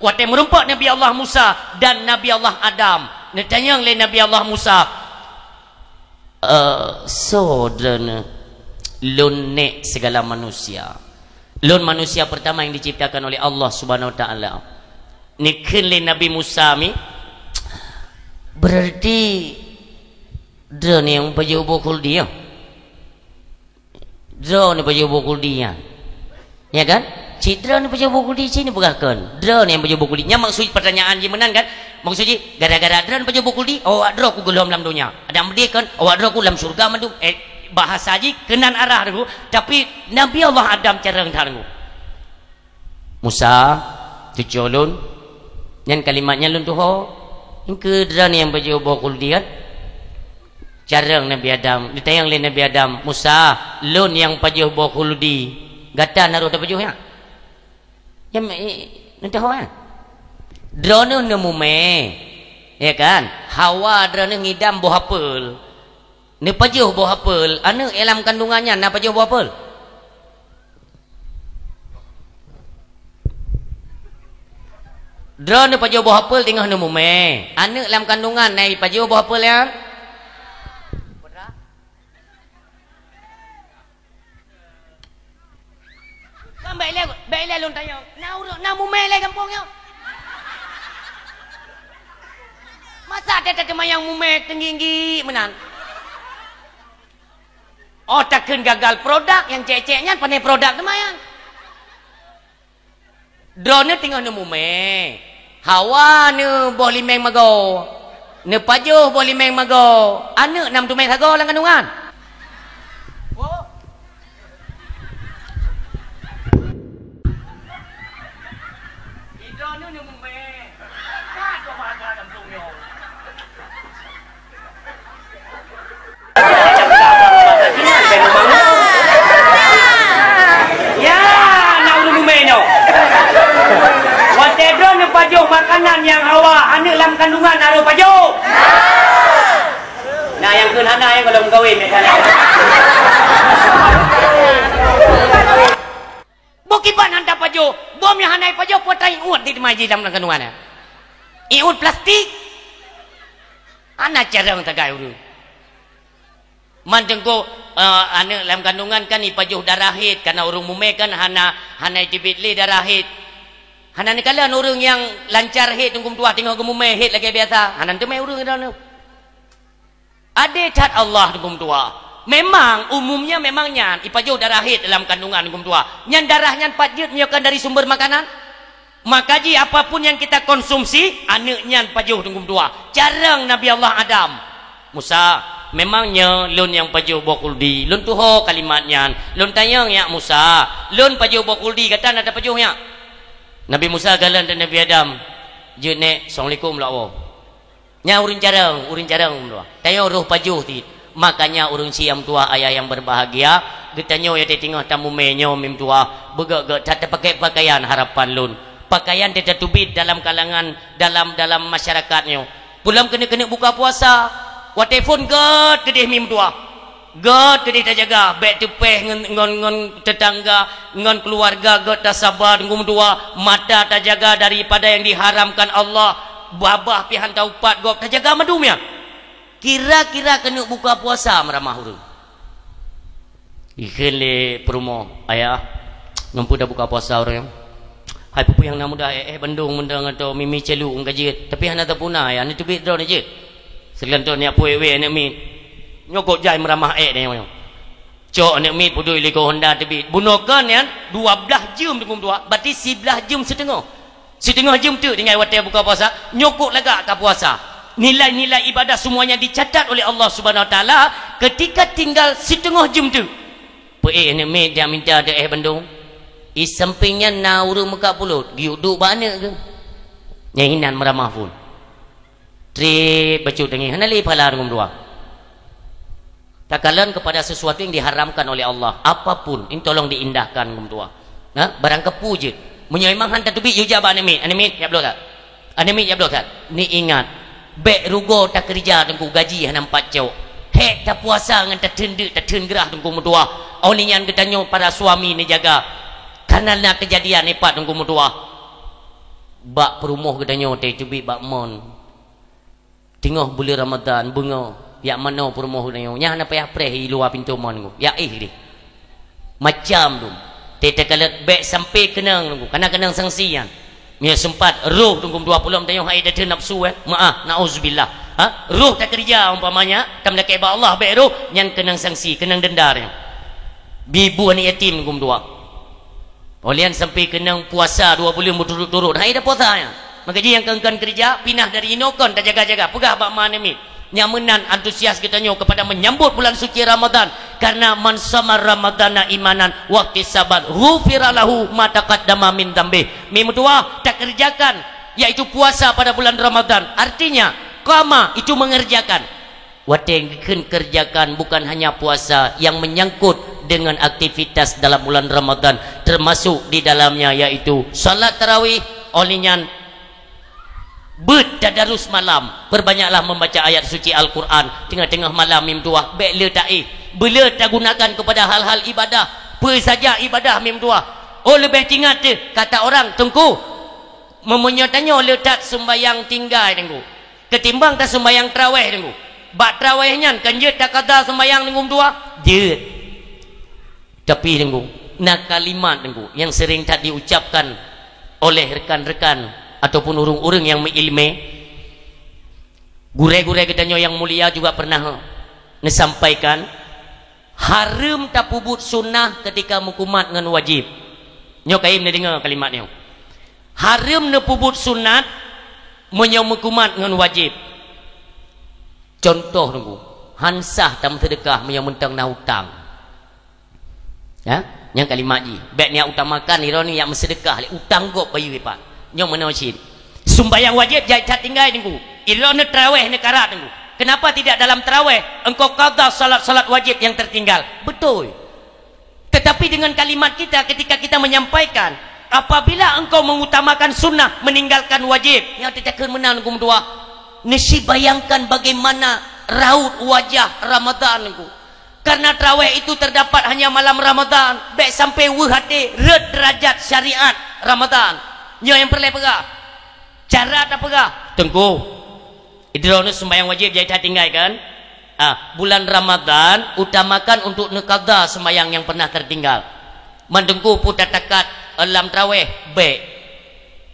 Watée meurumpok Nabi Allah Musa dan Nabi Allah Adam, neutanyong lé Nabi Allah Musa, "Eh, soe droeneuh?" "Lôn Nèk segala manusia. Lôn manusia pertama yang diciptakan oleh Allah Subhanahu wa Taala." Neukheun lé Nabi Musa mi, "Berarti droeneuh nyang pajoh boh khuldi, ya?" Droeneuh pajoh boh khuldi nyan. Ya kan? Cit droeneuh pajoh boh khuldi, cit neupeugah kon. Droeneuh nyang pajoh boh khuldi. Nyan maksud pertanyaan jih meunan kan? Maksud jih, gara-gara droeneuh pajoh boh khuldi, awak droe kugohlom lam donya. Ada meudeh kon, awak droe ku lam syurga mandum. Eh, bahasa jih keunan arah Teungku. Tapi Nabi Allah Adam carông that Teungku. "Musa, cucoe lôn, nyan kalimat nyan lôn tuho. Engkeu droeneuh nyang pajoh boh khuldi kan?" Carông Nabi Adam, neutanyong lé Nabi Adam, "Musa, lôn nyang pajoh boh khuldi, gata na roh tapajoh nyan?" Nyan, eh, lôn tuho nyan. Droeneuh neumumé, ya kan? Hawa droeneuh ngidam boh apel. Neupajoh boh apel, aneuk lam kandungan nyan na pajoh boh apel? Droeneuh pajoh boh apel teungoh neumumé. Aneuk lam kandungan na jipajoh boh apel nyan? Kan bèk ilèe, bèk ilèe lôn tanyong. Na ureueng, na mumé ilèe gampông nyoe? Masa teuh tateumayang mumé teungginggi meunan? Oh, takheun gagal produk, nyang cék-cék nyan pané produk teuma nyan. Droeneuh teungoh neumumé. Hawa neuboh limeng magoe. Neupajoh boh limeng magoe. Aneuk na meuteumé sagoe lam kandungan. Ya, na ureueng lumé nyoe. Watèe droeneuh pajoh makanan nyang hawa, aneuk lam kandungan na roh pajoh? Na nyang kheun hana, nyang gohlom meukawen, ya kan? Boh kiban han tapajoh, boh meuhan hana jipajoh, peue ta iôt di teuma jih lam kandungan nyan? Iôt plastik. Hana carông tagai ureueng. Man teungku, eh, aneuk lam kandungan kan jipajoh darah hét, kareuna ureueng mumé kan hana, hana jiteubiet lé darah hét. Hana neukalon ureueng nyang lancar hét teungku meutuah teungoh geumumé hét lagèe biasa, hana teumé ureueng droeneuh. Adé that Allah teungku meutuah. Memang umumnya memang nyan jipajoh darah hét dalam kandungan teungku meutuah. Nyan darah nyan pat jeuet meunyoe kon dari sumber makanan? Maka jih apapun yang kita konsumsi, aneuk nyan pajoh teungku meutuah. Carông Nabi Allah Adam. Musa, memang nyoe lôn nyang pajoh boh khuldi. Lôn tuho kalimat nyan. Lôn tanyong, "Ya Musa, lôn pajoh boh khuldi, gata na tapajoh nyak?" Nabi Musa galak dan Nabi Adam, "Jeuet Nèk, assalamualaikum lôn woe." Nyan ureueng carông, ureueng carông meutuah. Tanyoe roh pajoh cit. Makanya ureueng syiah meutuah, ayah yang berbahagia, geutanyoe nyang teungoh tamumé nyoe meutuah, beugèt-gèt that tapakèk pakaian harapan lôn. Pakaian teutateubiet dalam kalangan, dalam, dalam masyarakat nyoe. Peulom keuneuk-keuneuk buka puasa, watèe phôn gèt keudéh meutuah. Gèt keudéh tajaga, bèk teupéh ngon, ngon, ngon teutangga, ngon keuluwarga gèt tasaba teungku meutuah, mata tajaga daripada yang diharamkan Allah, babah pih han taupat gob tajaga mandum nyan. Kira-kira keuneuk buka puasa meuramah ureueng. Ikheun lé peurumoh, "Ayah, nyoe peue tabuka puasa ureueng nyan?" Hai peue-peue nyang na mudah, éh, éh bandong meudang atau mi-mi celuek ngon ka jeuet. Tapi hana tapuna, ya, neuteubiet droeneuh jeuet. Seuleuntong nyak puéh wéh aneuk miet. Nyoe kok jai meuramah ék nyoe. Cok aneuk miet peuduek likot honda teubiet. Bunoe kon nyan dua blaih jeuem teungku meutuah, berarti siblaih jeuem siteungoh. Siteungoh jeuem teuk tinggai watée buka puasa, nyoe kok lagak ka puasa. Nilai-nilai ibadah semuanya dicatat oleh Allah Subhanahu Wa Taala ketika tinggal siteungoh jeuem teuk. Peuék aneuk miet jak minta teuéh bandong. I sampéng nyan na ureuëng meukat pulot, geuyue duek bak aneuk geuh. Nyang inan meuramah phon. Treb bacut tangieng, hana lé pahala teungku meutuah. Takalon kepada sesuatu yang diharamkan oleh Allah, apapun, ini tolong diindahkan teungku meutuah. Nah, barang kapeue jeuet. Meunyoe memang han tateubiet, yue jak bak aneuk miet, aneuk miet, jak bloe that. Aneuk miet jak bloe that. Neuingat, bék rugoe takeureuja teungku, gaji hana meupat cok. Hék tapuasa ngon tatheun deuk, tatheun grah teungku meutuah. Óh lheueh nyan geutanyoe para suami neujaga. Kana na keujadian ipat teungku meutuah. Bak peurumoh geutanyoe teubiet bak mon. Teungoh buleuen Ramadhan, beungoh, jak manoe peurumoh geutanyoe. Nyan hana payah preh i luwa pintoe mon teungku. Jak éh deh. Macam tu. Teuh takalon bék sampai keunong teungku. Kana keunong sanksi nyan. Meunyoe seumpat roh teungku dua puluh tanyoe hai tatheun nafsu, eh. Meu'ah, nauzubillah. Ha? Roh takeureuja umpamanya, tameulakée bak Allah bék roh, nyan keunong sanksi, keunong denda nyan. Bi bu aneuk yatim teungku dua. Óh lheueh nyan sampai keunong puasa dua buleuen beuturot-turot. Hai tapuasa nyan. Maka jih nyang kon-kon keureuja, pinah dari inoe kon tajaga-jaga. Peugah bak ma aneuk miet. Nyang meunan antusias geutanyoe kepada menyambut bulan suci Ramadhan, karena man shoma Ramadhana imanan wahtisaban ghufira lahu ma taqaddama min dzambih. Mi meutuah takeureujakan, yaitu puasa pada bulan Ramadhan. Artinya, qama itu mengerjakan. Watée geukheun keureujakan bukan hanya puasa yang menyangkut dengan aktivitas dalam bulan Ramadhan, termasuk di dalamnya yaitu salat tarawih, óh lheueh nyan beuet tadarus malam, perbanyaklah membaca ayat suci Al-Quran. Teungoh-teungoh malam mi meutuah, bék le taéh, beule tagunakan kepada hal-hal ibadah, peue saja ibadah mi meutuah. Oh, leubeh teuingat teuh, kata orang, Teungku, meunyoe tanyoe le that seumbayang tinggai teungku, keutimbang taseumbayang taraweh teungku. Bak taraweh nyan kan jeuet takada seumbayang teungku meutuah? Jeuet. Tapi teungku, na kalimat teungku nyang sering that diucapkan oleh rekan-rekan ataupun ureuëng-ureuëng nyang meuileumé. Gurée-gurée geutanyoe nyang mulia juga pernah neusampaikan, hareuem tapeubuet sunnah ketika meukumat ngon wajéb. Nyoe kayém neudeungoe kalimat nyoe. Hareuem neupeubuet sunat meunyoe meukumat ngon wajéb. Cuntoh teungku, han sah tameuseudeukah meunyoe mantong na utang. Ya, nyang kalimat jih, bék niat utamakan droeneuh nyang meuseudeukah lé utang gob bayeue ipat. Nyoe meunoe cit. Sumbayang wajéb jai that tinggai teungku. Droeneuh taraweh neukarat teungku. Kenapa tidak dalam taraweh engkau qadha salat-salat wajib yang tertinggal? Betul. Tetapi dengan kalimat kita, ketika kita menyampaikan, apabila engkau mengutamakan sunnah, meninggalkan wajib, nyang teutakheun meunan geumeudua. Neusi bayangkan bagaimana raut wajah Ramadan, Teungku. Karena taraweh itu terdapat hanya malam Ramadan, bék sampai weueh até, rhot derajat syariat Ramadan. Nyoe nyang peureulée peugah. Cara tapeugah, Teungku, droeneuh sumbayang wajéb jai that tinggai kan? Ah, bulan Ramadan utamakan untuk neukada sumbayang nyang pernah tertinggal. Man Teungku peue tatakat lam taraweh, bék.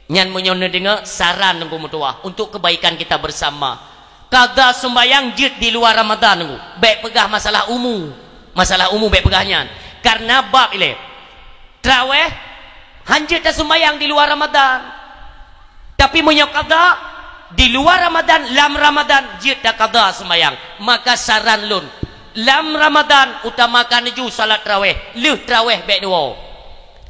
Nyan meunyoe neudeungoe saran Teungku meutuah untuk kebaikan kita bersama. Kada sumbayang jeuet di luwa Ramadan Teungku. Bék peugah masalah umu. Masalah umu bék peugah nyan. Karena bab ilée. Taraweh, han jeuet tasumbayang di luwa Ramadan. Tapi meunyoe kada, di luwa Ramadan, lam Ramadan, jeuet takada sumbayang. Maka saran lôn, lam Ramadan, utamakan laju salat taraweh. Lheueh taraweh bék neuwoe.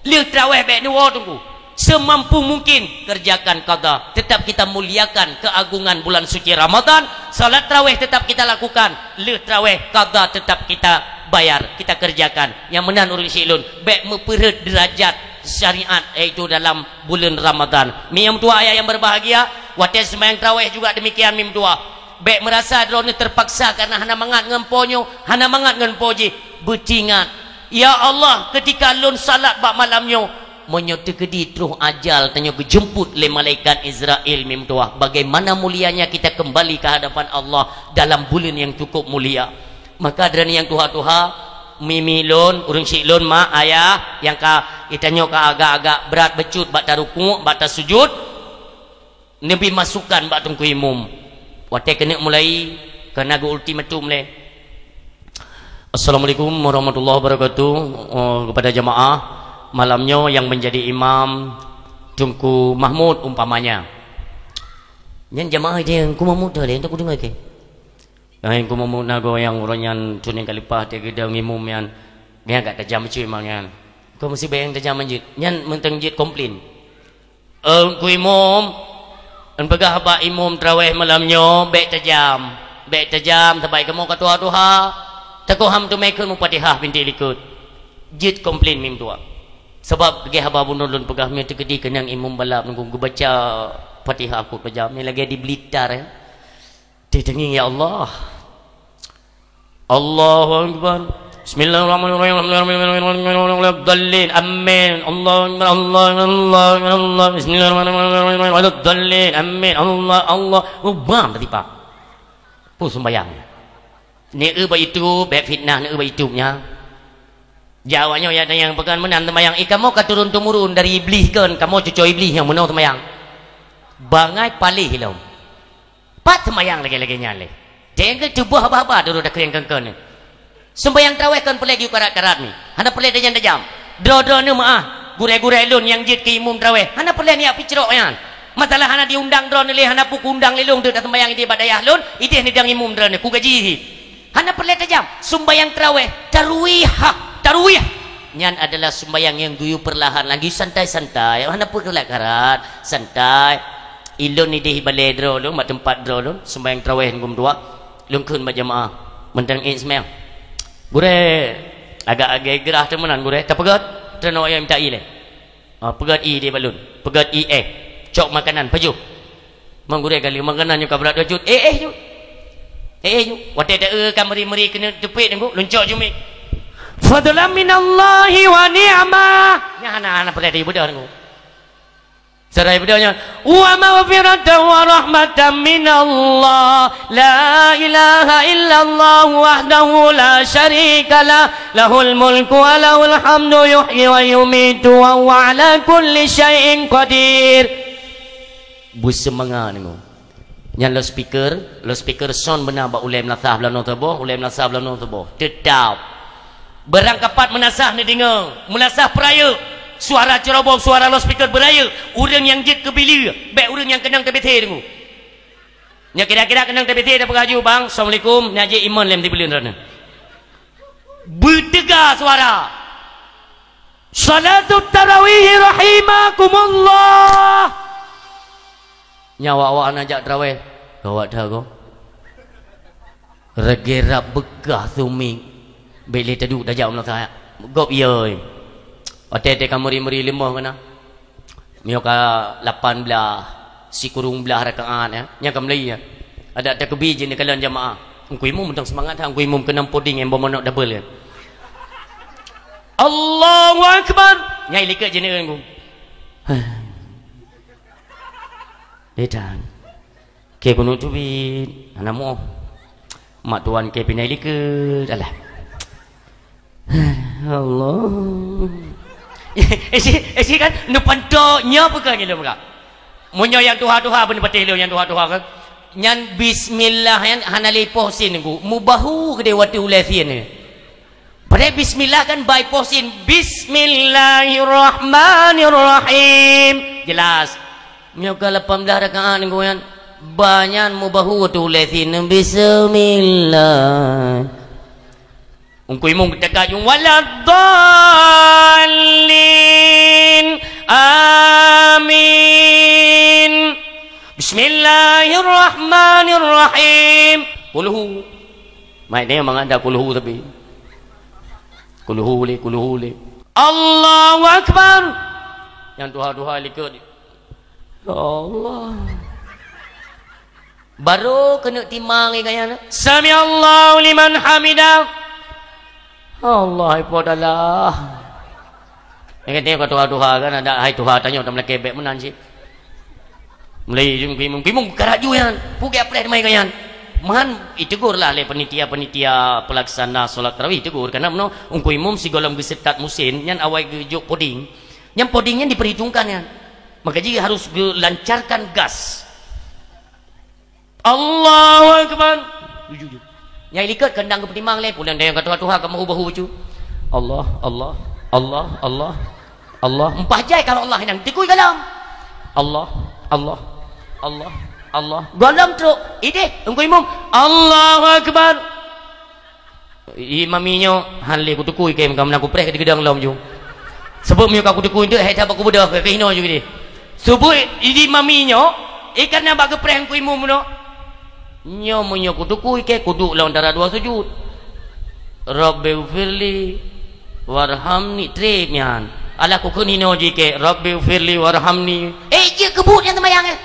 Lheueh taraweh bék neuwoe, Teungku. Semampu mungkin, kerjakan kada. Tetap kita muliakan keagungan bulan suci Ramadan. Salat taraweh tetap kita lakukan. Lheueh taraweh, kada tetap kita bayar, kita kerjakan. Nyang meunan ureuëng syiek lôn, bék meupeurhot derajat syariat, yaitu dalam bulan Ramadan. Mi nyang meutuah ayah yang berbahagia, watée sumbayang taraweh juga demikian mi meutuah. Bék meurasa droeneuh terpaksa karena hana mangat ngon po nyoe, hana mangat ngon po jih. Beutingat, "Ya Allah, ketika lôn salat bak malam nyoe, meunyoe teukeudi troh ajal tanyoe geujemput lé malaikat Izrail mi meutuah, bagaimana mulianya kita kembali ke hadapan Allah dalam bulan yang cukup mulia." Maka droeneuh nyang tuha-tuha, mimi lôn, ureuëng syiek lôn, mak, ayah, nyang ka Geutanyoe ka agak-agak brat bacut bak tarukuk, bak tasujud, neubi masukan bak teungku imum. Watée keuneuk mulai, keuneuk geu-ultimatum lé. Assalamualaikum warahmatullahi wabarakatuh. Oh, kepada jamaah, malam nyoe nyang menjadi imam Teungku Mahmud umpamanya. Nyan jamaah dia Teungku Mahmud dah lé, tak kudeungoe ke? Hai, Teungku Mahmud na goe nyang uroe nyan Senin kali leupah teugeudong imum nyan. Nyan agak tajam bacut imam nyan. Kau meusti bèk nyang tajam jeuet. Nyan mantong jeuet komplain. Teungku imum, neupeugah bak imum tarawih malam nyoe, bèk tajam. Bèk tajam, sabai kamoe ka tuha-tuha. Takot han teumé kheun meufatihah bintik likot. Jeuet komplain mim tuha. Sabab lagèe haba bunoe lôn peugah, meunyoe teukeudi keunong imum balap nunggu geubaca Fatihah kot tajam. Nyan lagèe di Blitar, ya. Teuteungieng, ya Allah. Allahu Akbar. Bismillahirrahmanirrahim. Alhamdulillahirabbil alamin. Amin. Allahu Akbar. Allahu Akbar. Allahu Akbar. Bismillahirrahmanirrahim. Waladdallin. Amin. Allah, Allah. Ubah tadi, Pak. Peue sembahyang? Neue bak YouTube, bèk fitnah neue bak YouTube nyan. Jaweueb nyoe ya, nyang peugah meunan sembahyang. Eh, kamoe ka turun-temurun dari Iblih kon, kamoe cuco Iblih nyang meunoe sembahyang. Bangai paléh lom. Pat sembahyang lagèe-lagèe nyan lé. Jangan cuba haba-haba dulu dah keueng kon-kon. Sembahyang tarawih kon peureulèe geuyue karat-karat mi. Hana peureulèe tajam-tajam. Droe-droe neuh meu'ah, gurèe-gurèe lôn nyang jeuet keu imum tarawih. Hana peureulèe neujak picrok nyan. Masalah hana diundang droe neuh lé, hana peue kuundang lé lôn deuh tasembahyang idéh bak dayah lôn, idéh neudong imum droe neuh, kugaji hi. Hana peureulèe tajam. Sembahyang tarawih, tarwihah, tarwih. Nyan adalah sembahyang nyang geuyue peurlahan lagi, santai-santai. Hana peureulèe karat, santai. Ilôn idéh balèe droe lôn, bak teumpat droe lôn, sembahyang tarawih ngon dua. Lôn kheun bak jamaah, mantong ék seumayang. Gurèe, agak-agak geurah teumeunan gurèe, tapeugöt, teunoe ayam ta'i lé. Ah, peugöt ie di balon, peugöt ie éh, cok makanan, pajoh. Mang gurèe kali makanan nyoe ka brat dua cut, éh, éh ju. Éh, éh ju. Watèe taeu ka meuri-meuri keuneuk teupék nunggu, lôn cok ju miet. Fadlan minallahi wa ni'mah. Nyan hana, hana peureulèe tayue beudôh nunggu. Seurai beudôh nyan, "Wa maghfiratan wa rahmatan minallah. La ilaha illallah wahdahu la syarika lah. Lahul mulku wa lahul hamdu yuhyi wa yumitu wa huwa ala kulli syai'in qadir." Beuseumangat nyoe. Nyan loudspeaker, loudspeaker sound beuna bak ulèe meulasah blah noe saboh, ulèe meulasah blah noe saboh. Teutap. Barang kapat meunasah neudeungoe, meulasah peurayeuk, suara ceurobong, suara loudspeaker beurayeuk, ureueng nyang jeuet keu bili, bèk ureueng nyang keunong tabété deungoe. Nyan kira-kira keunong tabété tapeugah ju, "Bang, assalamualaikum," nyan jeuet imeun lé meusibuleuen droeneuh. Beuteuga suara. Salatut tarawih rahimakumullah. Nyan awak-awak hana jak tarawih. Gawat that goe. Reugee rab beukah sumik. Bèk lé taduek tajak u meunasah. Gob ie. Watèe-watèe ka meuri-meuri leumoh keunan. Meunyoe ka lapan blah, sikureueng blah rakaat, ya. Nyan ka meulai, ya. Adak takeubi jih neukalon jamaah. Teungku Imum mantong seumangat that, Teungku Imum keunong puding nyang boh manok double, ya. Allahu Akbar. Nyan likot jih neukalon. Hah. Dia dah. Kèe keuneuk teubiet, hana muoh. Mak tuan kèe pinai likot, alah. Allah. Isi, isi kan, neupantok nyoe peue keuh nyoe lôn peugah. Meunyoe nyang tuha-tuha beuneupatéh lôn nyang tuha-tuha kan. Nyan bismillah nyan hana lé poh sin nunggu. Mubahu keudéh watèe ulèe sin nyoe. Padahai bismillah kan bai poh sin. Bismillahirrahmanirrahim. Jelas. Meunyoe ka lapan blah rakaat nunggu nyan, ba nyan mubahu watèe ulèe sin. Bismillah. Teungku Imum geutakajung, "Waladdallin. Amin. Bismillahirrahmanirrahim." Kulhu. Mai dia mangat dah kulhu tapi. Kulhu lé, kulhu lé. Allahu Akbar. Nyang tuha-tuha likot. Ya Allah. Baru keuneuk timang lé gaya na. Sami'allahu liman hamidah. Allah, hai po dalah. Nyang kata ka tuha-tuha kan, adak hai tuha tanyoe tameulakèe bèk meunan cit. Mulai jeuem keu imum, keu imum karaju nyan. Peue geupreh teumai gaya nyan. Meuhan itegur lah lé panitia-panitia pelaksana solat tarawih, itegur. Karena meunoe, Teungku Imum sigohlom geuseutôt mesin, nyan awai geujok poding. Nyan poding nyan diperhitungkan nyan. Maka jih harus geulancarkan gas. Allahu Akbar. Jujur, jujur. Nyang likot keundang geupeutimang lé, pulang dayang ka tuha-tuha, ka meuhu-bahu bacut. Allah, Allah, Allah, Allah, Allah. Meupaih jai kalau Allah nyan, dikui gohlom. Allah, Allah, Allah, Allah. Gohlom trok. Idéh, Teungku Imum. Allahu Akbar. I mami nyoe, han lé kuteukui kèe, meuka meunan kupreh di geudong lom ju. Sebab meunyoe ka kuteukui teuk, hai that bak kubeudôh, keuh inoe ju geude. Sebab i mami nyoe, i kareuna bak geupreh Teungku Imum bunoe. Nyoe meunyoe kuteukui kèe, kuduek lam antara dua sujud. Rabbighfirli warhamni, trép nyan. Alah kukheun inoe jih kèe, Rabbighfirli warhamni. Eh, jeuet keubuet nyan seumayang, eh.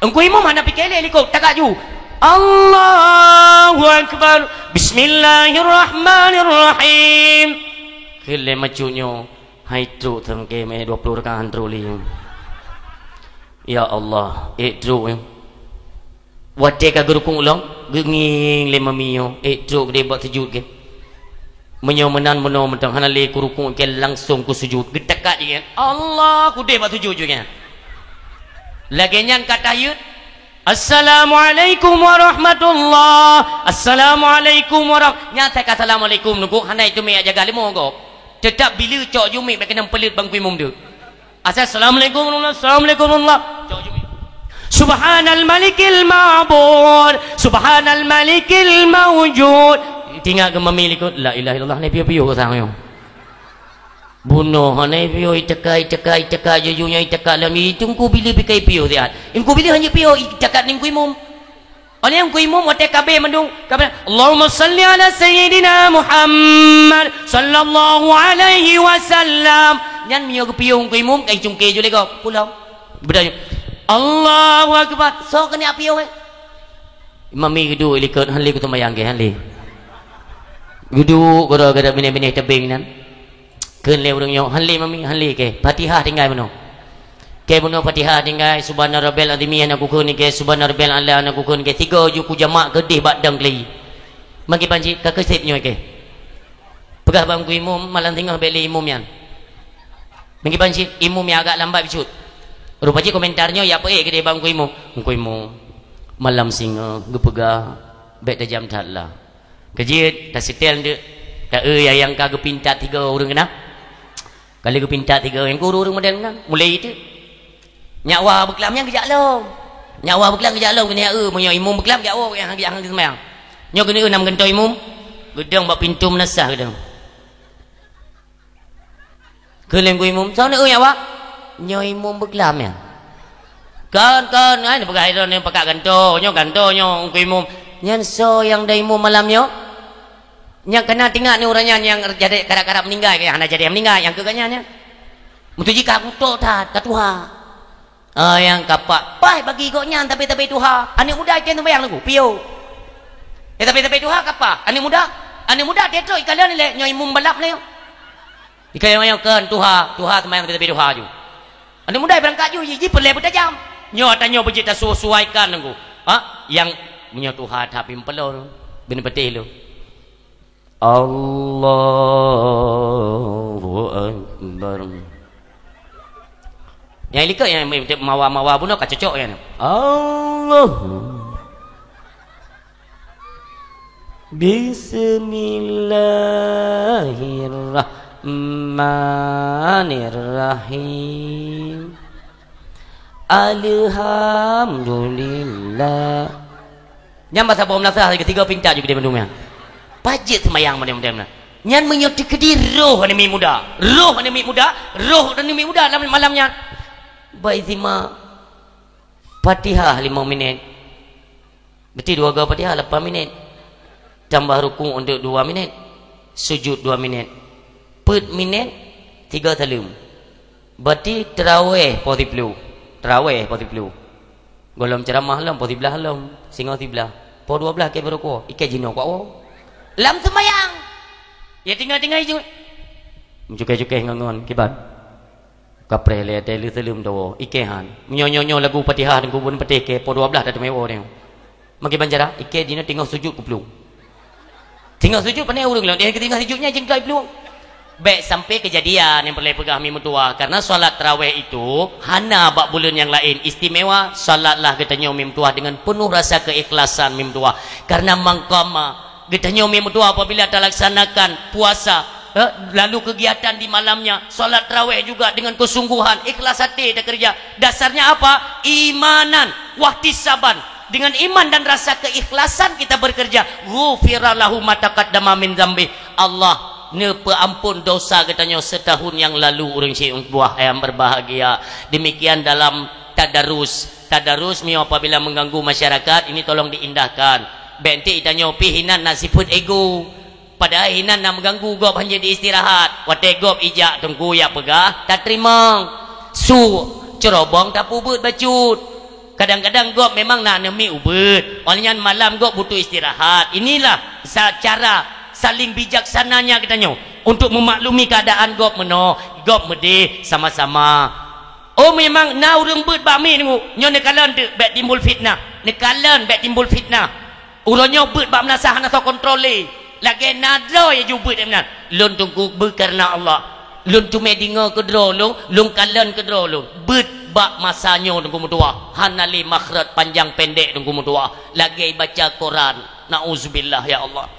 Teungku Imum hana pike lé likot, tagak ju. Allahu Akbar. Bismillahirrahmanirrahim. Kheun lé macut nyoe, hai trok teungke meu'ah dua ploh rakaat han trok lé. Ya Allah, ék trok nyoe. Watèe ka geurukuk lom, geungieng lé mami nyoe, ék trok geude bak sujud geuh. Meunyoe meunan meunoe mantong hana lé kurukuk kèe langsong kusujud. Geutakat jih nyan. Allah, kudeh bak sujud jih nyan. Lagèe nyan ka tahiyat. Assalamualaikum warahmatullah. Assalamualaikum warah-, nyan asai ka assalamualaikum nunggu hana itu mè jak jaga leumo gob. Teutap bila cok jumik bèk keunong peuleuet bak Teungku Imum deuh. Asai, "Assalamualaikum warahmatullah, assalamualaikum warahmatullah." Subhanal malikil ma'bud, subhanal malikil maujud. Tingat keu mami likot, "La ilaha illallah, nyoe piôh-piôh keu sang nyoe." Bunoe hana piôh, itaka, itaka, itaka, jujur nyoe itaka lam, i Teungku bila pikai piôh siat. Teungku bila hana piôh, itaka Teungku Imum. Óh lheueh Teungku Imum watèe ka abéh mandum, ka abéh, "Allahumma shalli ala Sayyidina Muhammad sallallahu alaihi wasallam." Nyan meunyoe geupiôh Teungku Imum, ka icungké ju lé gob. Pulang. Beudôh nyoe. Allahu Akbar. Soe keuneuk piôh, eh? Mami geuduek likot, han lé kuseumayang kèe, han lé. Geuduek, goro-goro binéh-binéh teubeng nyan. Kheun lé ureueng nyoe, "Han lé mami, han lé kèe. Fatihah tinggai bunoe. Kèe bunoe Fatihah tinggai, subhana rabbiyal azimi hana kukheun kèe, subhana rabbiyal a'la hana kukheun kèe. Tiga ju kujamak keudeh bak dong keulayi." Meukiban cit ka keusép nyoe kèe. Peugah bak Teungku Imum, malam singoh bèk lé imum nyan. Meukiban cit imum nyang agak lambat bacut. Rupa jih komentar nyoe jak peuék keudeh bak Teungku Imum. "Teungku Imum, malam singoh geupeugah bèk tajam that lah." Keujeuet, taseutèl nteuk. Ta-, eh, nyang, nyang ka geupintat tiga ureueng keunan. Ka lheueh geupintat tiga, nyang ka ureueng-ureueng model nyan. Mulai itu. Nyak wa beuklam nyan geujak lom. Nyak wa beuklam geujak lom, keuneuk, eh, meunyoe imum beuklam, jak woe, nyang, nyang, nyang seumayang. Nyoe keuneuk, eh, nam gantoe imum. Geudong bak pintoe meunasah geudong. Kheun lé Teungku Imum, "Soe neueu nyak wa?" "Nyoe imum beuklam nyan." "Kon, kon, ai neupeugah droeneuh pakat gantoe, nyoe gantoe nyoe Teungku Imum." "Nyan soe nyang dong imum malam nyoe?" "Nyang kana teuingat neuh ureueng nyan nyang jadi karab-karab meuninggai, nyang hana jadi meuninggai, nyang keu gobnyan nyan." Meutuji ka kutok that, ka tuha. Ah, nyang ka paih bagi gobnyan tapi-tapi tuha. Aneuk muda ikèe seumayang lagu, piôh. Eh, tapi-tapi tuha ka paih. Aneuk muda, aneuk muda teutrok ikalon ilèe nyoe imum balap lé. Ikalon nyoe kon tuha, tuha seumayang tapi-tapi tuha ju. Aneuk muda beurangkat ju, ji, ji peureulèe beutajam. Nyoe ata nyoe beujeuet tasuai-suaikan lagu. Ha? Nyang meunyoe tuha tapi meupeulo, beuneupeutéh lôn. Allahu Akbar. Nyang likot nyang mawa-mawa bunoe ka cocok nyan. Allahu. Bismillahirrahmanirrahim. Alhamdulillah. Nyan basa boh meunasah lagèe tiga pinta ju keudéh mandum nyan. Paih jeuet seumayang model-model nyan. Nyan meunyoe teukeudi roh aneuk miet muda. Roh aneuk miet muda, roh aneuk miet muda lam malam nyan. Bak istimewa Fatihah limong minét. Berarti dua goe Fatihah lapan minét. Tambah rukuk untuk dua minét. Sujud dua minét. Peuet minét, tiga saleuem. Berarti tarawih poh siploh. Tarawih poh siploh. Gohlom ceuramah lom, poh siblaih lom, singoh siblaih. Poh dua blaih kèe barô kuwoe, ikèe jinoe kuat woe. Lam seumayang. Ya tinggai-tinggai ju. Meucukèe-cukèe ngon-ngon, kiban. Kapreh lé, teuh lheueh saleuem tawoe, ikèe han. Meunyoe nyoe-nyoe lagu Fatihah, Teungku beuneupeutéh kèe, poh dua blaih tateumé woe nyoe. Makai banjara, ikei dinoe teungoh sujud kuplueng. Teungoh sujud, pane ureuëng lom, eh, teungoh sujud nyan jingkai plueng. Bék sampai kejadian nyang peureulée peugah mi meutuwah, karena salat tarawih itu hana bak buleuen nyang laén istimewa, salatlah geutanyoe mi meutuwah dengan penuh rasa keikhlasan mi meutuwah. Karena mangkama geutanyoe mi meutuwah apabila talaksanakan puasa, eh, lalu kegiatan di malamnya, salat tarawih juga dengan kesungguhan, ikhlas hati takeureuja. Dasarnya apa? Imanan wahtisaban. Dengan iman dan rasa keikhlasan kita bekerja, ghufira lahu ma taqaddama min dzambi. Allah neupeuampon dosa geutanyoe setahun nyang lalu, ureuëng syik buah ayam berbahagia. Demikian dalam tadarus. Tadarus mio apabila mengganggu masyarakat, ini tolong diindahkan. Bék enteuk tanyoe pih inan na sifeuet ego. Padahai inan na meuganggu gob hana diistirahat. Watée gob ijak teungku jak peugah, tateurimong. Su, ceurobong tapeubuet bacut. Kadang-kadang gob memang na neumiet ubeut. Oleh nyan malam gob butuh istirahat. Inilah sa-, cara saling bijaksananya geutanyoe untuk memaklumi keadaan gob meunoe, gob meudeh sama-sama. Oh, memang na ureuëng beuet bak mi teungku. Nyoe neukalon teuk bék timbul fitnah. Neukalon bék timbul fitnah. Uroe nyoe beuet bak meunasah hana soe kontrol lé. Lagée na droe jih beuet meunan. Lôn teungku beuet kareuna Allah. Lôn teumé deungoe keudroe lôn, lôn kalon keudroe lôn. Beuet bak masa nyoe teungku meutuwah. Hana lé makhraj panjang pendek teungku meutuwah. Lagée baca Quran. Nauzubillah ya Allah.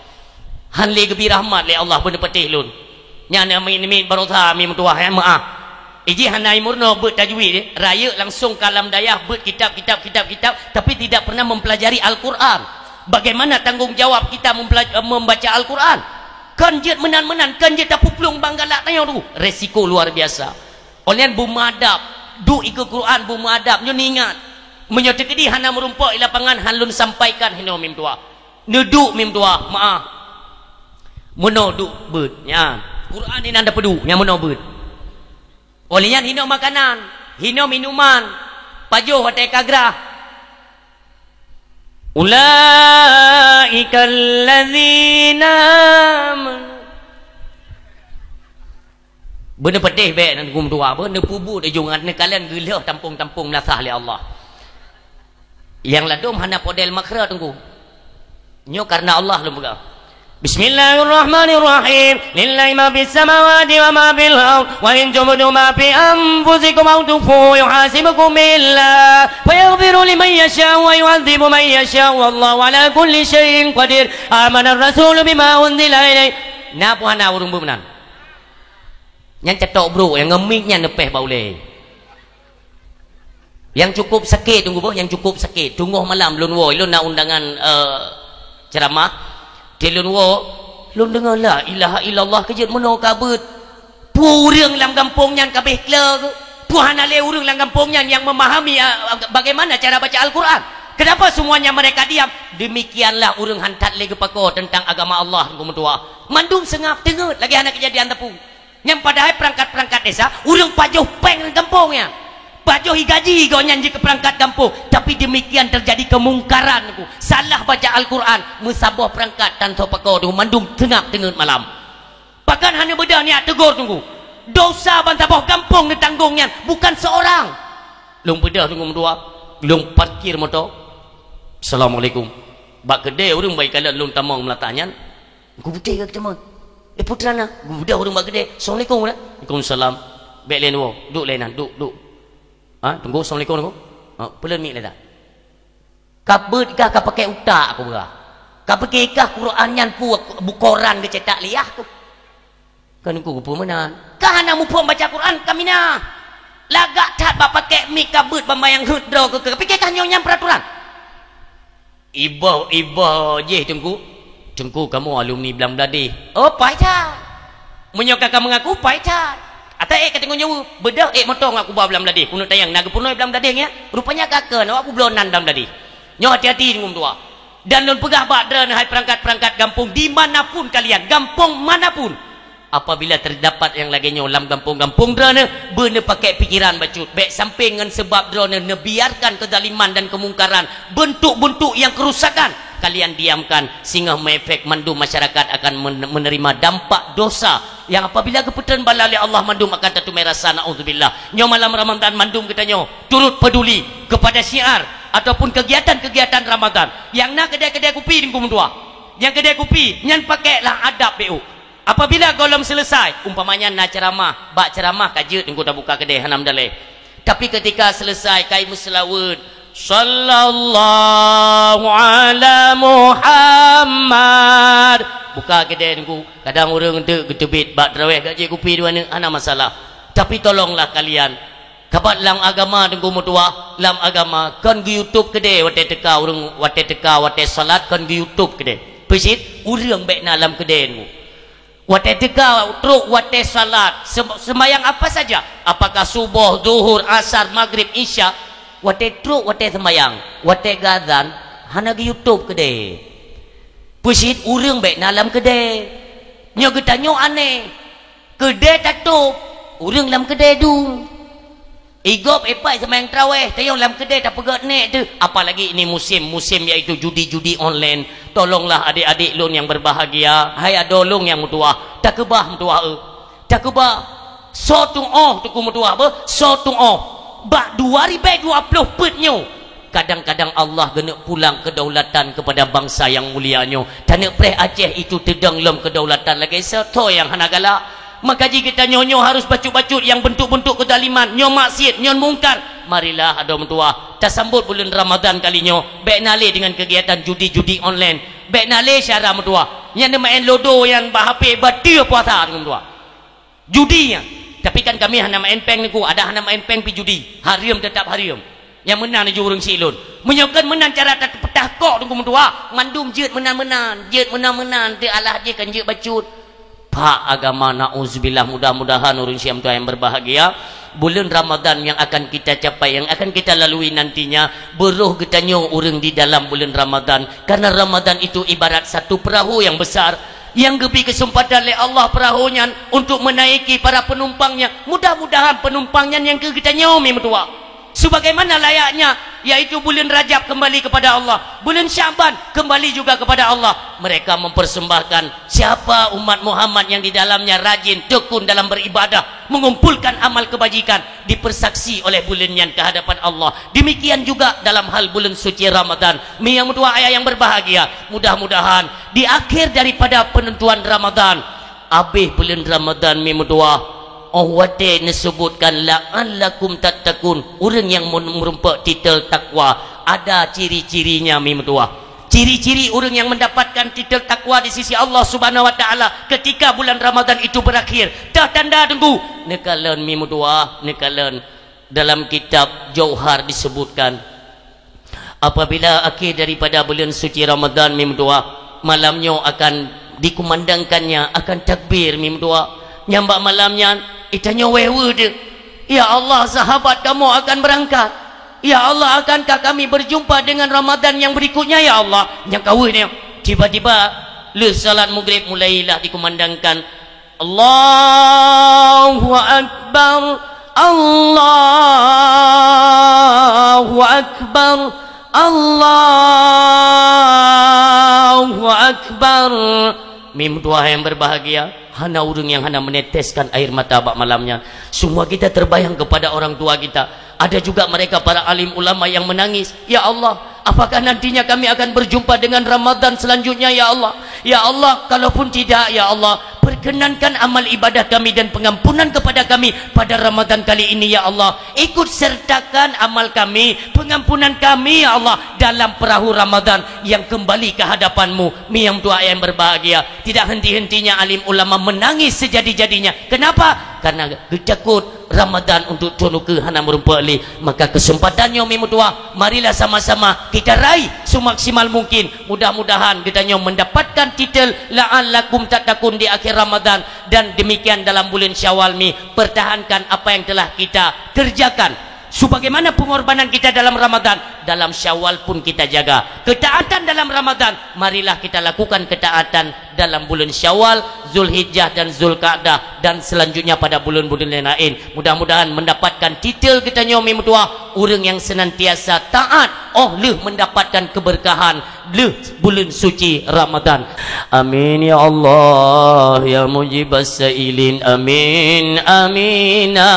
Han lé geubri rahmat lé Allah beuneupeutéh lôn. Nyan miet-miet baroesa mi meutuwah, eh, meuah. Iji hana imurno beuet tajwid, eh. Rayeuk langsung ka lam dayah beuet kitab, kitab, kitab, kitab, tapi tidak pernah mempelajari Al-Quran. Bagaimana tanggung jawab kita mempela-, eh, membaca Al-Quran? Kon jeuet meunan-meunan, kon jeuet tapeuplueng bang galak tanyoe tu. Resiko luar biasa. Oleh nyan beumeuadab, duek ikeue Quran beumeuadab, nyoe ingat. Meunyoe teukeudi hana meurumpok i lapangan, han lôn sampaikan hinoe mi meutuwah. Neuduek mi meutuwah, meuah. Meunoe duek beuet, nyan. Quran inan tapeuduek, nyan meunoe beuet. Oleh nyan hinoe makanan, hinoe minuman, pajoh watée ka grah. Ulaikal ladzina amanu. Beuneupeutéh bék nan gum dua, beuneupeubuet di jungan neukalon geulheueh tampong-tampong meulasah lé Allah. Nyang ladôm hana podel makhraj teungku. Nyoe kareuna Allah lôn peugah. Bismillahirrahmanirrahim. Lillahi ma fis samawati wa ma fil ard. Wa in tubdu ma fi anfusikum aw tukhfuhu yuhasibkum billah. Fa yaghfiru liman yasha wa yu'adzibu man yasha. Wallahu ala kulli syai'in qadir. Amanar rasulu bima unzila ilaihi. Na peue hana ureuëng beuh meunan? Nyan catok brok nyang ngeumik nyan neupéh bak ulée. Nyang cukup sakét teungku beuh, nyang cukup sakét. Teungoh malam lôn woe, lôn na undangan, eh, ceramah. Di lôn woe, lôn deungoe la ilaha illallah keujeuet meunoe ka beuet. Peue ureuëng lam gampông nyan ka abéh kle geuh. Peue hana lé ureuëng lam gampông nyan nyang memahami, eh, bagaimana cara baca Al-Quran. Kenapa semuanya mereka diam? Demikianlah ureuëng han that lé geupakoe teuntang agama Allah, teungku meutuah. Mandum seungab teungeut lagée hana keujadian teupeu. Nyang padahai peurangkat-peurangkat desa, ureuëng pajoh péng lam gampông nyan. Pajoh igaji gobnyan jih keu peurangkat gampông. Tapi demikian terjadi kemungkaran, teungku. Salah baca Al-Quran, meusaboh peurangkat tan soe pakoe teungku, mandum seungab teungeut malam. Pakon hana beudôh neujak teugor teungku. Dosa ban saboh gampông neutanggong nyan, bukan seorang. Lôn beudôh teungku meutuah, lôn parkir moto. Assalamualaikum. Bak keudée ureuëng bai kalon lôn tamong meulatah nyan. Geuputéh ka geutamong. Eh, peue teuma na? Geubeudôh ureuëng bak keudée. Assalamualaikum, Ustaz. Waalaikumsalam. Bék lé neuwoe. Duek lé nan, duek, duek. Ha, teungku, assalamualaikum, teungku. Ha, peuleueh miet lé that. Ka beuet kah ka pakai utak, aku peugah. Ka pike kah Quran nyan peue, bu-, koran geucetak lé yah tu. Kan aku peue meunan. Ka hana muphom baca Quran, ka minah. Lagak that bak pakai mik ka beuet ban bayang heuet droe keu, keu. Pike kah nyoe nyan peuraturan? Iboh-iboh jih teungku. Teungku, kamoe alumni Blang Bladeh. Oh, paih that. Meunyoe ka, ka meungaku, paih that. Ata ék ka teungoh nyoe, beudôh ék moto ngon kuba Blang Bladeh. Keuneuk tanyong, na geupeurunoe Blang Bladeh ngiak? Rupanya ka kheun, awak peubloe nan Blang Bladeh. Nyoe hati-hati teungku meutuah. Dan lôn peugah bak droeneuh hai peurangkat-peurangkat gampông di mana pun kalian, gampông mana pun. Apabila terdapat nyang lagée nyoe lam gampông-gampông droeneuh, beuneupakek pikeran bacut. Bék sampai ngon seubab droeneuh neubiarkan keuzaliman dan keumungkaran, beuntuk-beuntuk nyang keurusakan kalian diamkan, singoh meuefek mandum masyarakat akan men-, meuneurima dampak dosa nyang apabila geupeutreun bala lé Allah mandum akan tateumé rasa, naudzubillah. Nyoe malam Ramadhan mandum geutanyoe turut peduli kepada syiar ataupun kegiatan-kegiatan Ramadan. Nyang na keudè-keudè kupi, Teungku meutuah. Nyang keudè kupi, nyan pakailah adab beu. Apabila gohlom selesai, umpamanya na ceramah, bak ceramah ka jeuet Teungku tabuka keudè, hana meudalèh. Tapi ketika selesai, kai meuseulaweuet, "Sallallahu ala Muhammad." Buka keudè Teungku. Kadang ureueng teuk geuteubiet bak tarawèh, ka jeuet kupi dua neuk, hana masalah. Tapi tolonglah kalian, Kabat lam agama, Teungku meutuah, lam agama kon geu-YouTube keudè watèe teuka ureueng, watèe teuka, watèe salat kon geu-YouTube keudè. Peue cit, ureueng bèk na lam keudè, Teungku. Watèe teuka trok watèe salat, sem-, sembahyang apa saja, apakah suboh, zuhur, asar, magrib, isya, watèe trok watèe sembahyang, watèe geuazan, hana geu-YouTube keudè. Peue cit, ureueng bèk na lam keudè. Nyoe geutanyoe aneh. Keudè tatôp, ureueng lam keudè dum. Igob ipai seumayang tarawèh, tayong lam keudè tapeugöt nèk teuh. Apalagi ini musim, musim yaitu judi-judi online. Tolonglah adik-adik lôn nyang berbahagia, hai adoe lôn nyang meutuah, takeubah meutuah eu. Takeubah. Soe tu'oh, Teungku meutuah beuh, soe tu'oh. Bak dua ribèe dua ploh peuet nyoe, kadang-kadang Allah geuneuk pulang kedaulatan kepada bangsa yang mulia nyoe. Taneuk preh Aceh itu teudong lom kedaulatan lagèe soe, soe nyang hana galak. Maka jih geutanyoe nyoe harus bacut-bacut nyang bentuk-bentuk kezaliman, nyoe maksiet, nyoe mungkar. Marilah adoe meutuah, tasambot buleuen Ramadan kali nyoe, bèk na lé deungon kegiatan judi-judi online. Bèk na lé syedara meutuah. Nyan neumaén ludo nyan bak H P, bateue puasa, Teungku meutuah. Judi nyan. Tapi kan kami hana maén péng, Teungku, adak hana maén péng pih judi. Hareuem, teutap hareuem. Nyang meunan laju ureueng siklon. Meunyoe kon meunan cara ta-, peutah kok, Teungku meutuah, mandum jeuet meunan-meunan, jeuet meunan-meunan, teualah jih kan jeuet bacut. Pak agama, nauzubillah, mudah-mudahan ureueng syedara meutuah yang berbahagia, buleuen Ramadan yang akan kita capai, yang akan kita lalui nantinya, beuroh geutanyoe ureueng di dalam buleuen Ramadan. Karena Ramadan itu ibarat satu perahu yang besar, yang geubri keuseumpatan lé Allah perahu nyan untuk menaiki para penumpangnya. Mudah-mudahan penumpang nyan nyang keu geutanyoe, Mi meutuah. Sebagaimana layaknya, yaitu buleuen Rajab kembali kepada Allah, buleuen Sya'ban kembali juga kepada Allah. Mereka mempersembahkan siapa umat Muhammad yang di dalamnya rajin, tekun dalam beribadah, mengumpulkan amal kebajikan, dipersaksi oleh buleuen nyan ke hadapan Allah. Demikian juga dalam hal buleuen suci Ramadan. Mi nyang meutuah, ayah yang berbahagia, mudah-mudahan di akhir daripada penentuan Ramadan, abéh buleuen Ramadan, Mi meutuah, oh watèe neuseubutkan la'allakum tattaqun, ureueng nyang meu-, meurumpok titel takwa, ada ciri-cirinya, Mi meutuah. Ciri-ciri ureueng nyang mendapatkan titel takwa di sisi Allah Subhanahu wa Ta'ala ketika bulan Ramadan itu berakhir. Teuh tanda, Teungku. Neukalon, Mi meutuah, neukalon. Dalam kitab Jauhar disebutkan, apabila akhir daripada bulan suci Ramadan, Mi meutuah, malam nyoe akan dikumandangkannya, akan takbir, Mi meutuah. Nyang bak malam nyan, geutanyoe wèh-wèh deuh. Ya Allah, sahabat kamoe akan berangkat. Ya Allah, akankah kami berjumpa dengan Ramadan yang berikutnya, ya Allah? Nyang ka weueh nyoe, tiba-tiba lheueh salat Maghrib mulailah dikumandangkan, Allahu Akbar, Allahu Akbar, Allahu Akbar. Mi meutuah yang berbahagia, hana ureueng nyang hana meneteskan air mata bak malam nyan. Semua kita terbayang kepada orang tua kita. Ada juga mereka para alim ulama yang menangis. Ya Allah, apakah nantinya kami akan berjumpa dengan Ramadan selanjutnya, ya Allah? Ya Allah, kalaupun tidak, ya Allah, perkenankan amal ibadah kami dan pengampunan kepada kami pada Ramadan kali ini, ya Allah. Ikut sertakan amal kami, pengampunan kami, ya Allah, dalam perahu Ramadan yang kembali ke hadapan-Mu. Mi nyang meutuah yang berbahagia, tidak henti-hentinya alim ulama menangis sejadi-jadinya. Kenapa? Karena geutakot Ramadan untuk thôn ukeue hana meurumpok lé. Maka kesempatan nyoe, Mi meutuah, marilah sama-sama kita raih semaksimal mungkin. Mudah-mudahan geutanyoe mendapatkan titel la'allakum tattaqun di akhir Ramadan, dan demikian dalam bulan Syawal, Mi. Pertahankan apa yang telah kita kerjakan. Sebagaimana pengorbanan kita dalam Ramadan, dalam Syawal pun kita jaga. Ketaatan dalam Ramadan, marilah kita lakukan ketaatan dalam bulan Syawal, Zulhijjah dan Zulkaadah, dan selanjutnya pada bulan-bulan lain. Mudah-mudahan mendapatkan titel geutanyoe, Mi meutuah, ureueng nyang senantiasa taat, óh lheueh mendapatkan keberkahan lheueh buleuen suci Ramadan. Amin ya Allah ya mujibas sailin. Amin, amina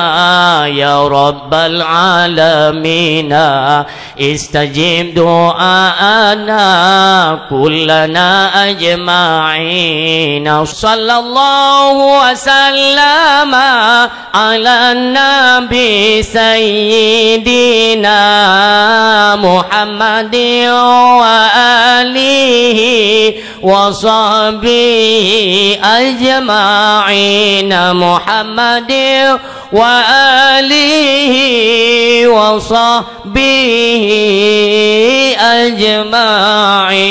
ya rabbal alamina. Istajib du'aana kullana ajma'ina. Sallallahu wa sallama ala nabi sayyidina Muhammadin wa alihi wa sahbihi ajma'in. Muhammadin wa alihi wa sahbihi ajma'in.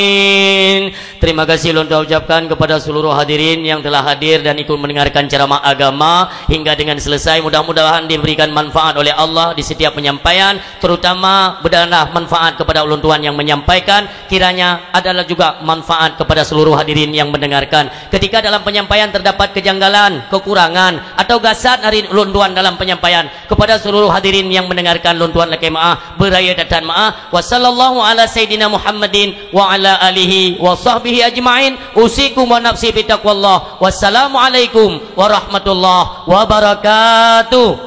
Terima kasih ulôn ucapkan kepada seluruh hadirin yang telah hadir dan ikut mendengarkan ceramah agama hingga dengan selesai. Mudah-mudahan diberikan manfaat oleh Allah di setiap penyampaian, terutama berikanlah manfaat kepada ulôn tuan yang menyampaikan. Kiranya adalah juga manfaat kepada seluruh hadirin yang mendengarkan. Ketika dalam penyampaian terdapat kejanggalan, kekurangan, atau gasat dari ulôn tuan dalam penyampaian, kepada seluruh hadirin yang mendengarkan, ulôn tuan lakée meu'ah, beuraya that-that meu'ah. Wa sallallahu ala sayyidina Muhammadin wa ala alihi wa sahbihi ajma'in. Usikum wa nafsi bitaqwallah. Wassalamualaikum warahmatullahi wabarakatuh.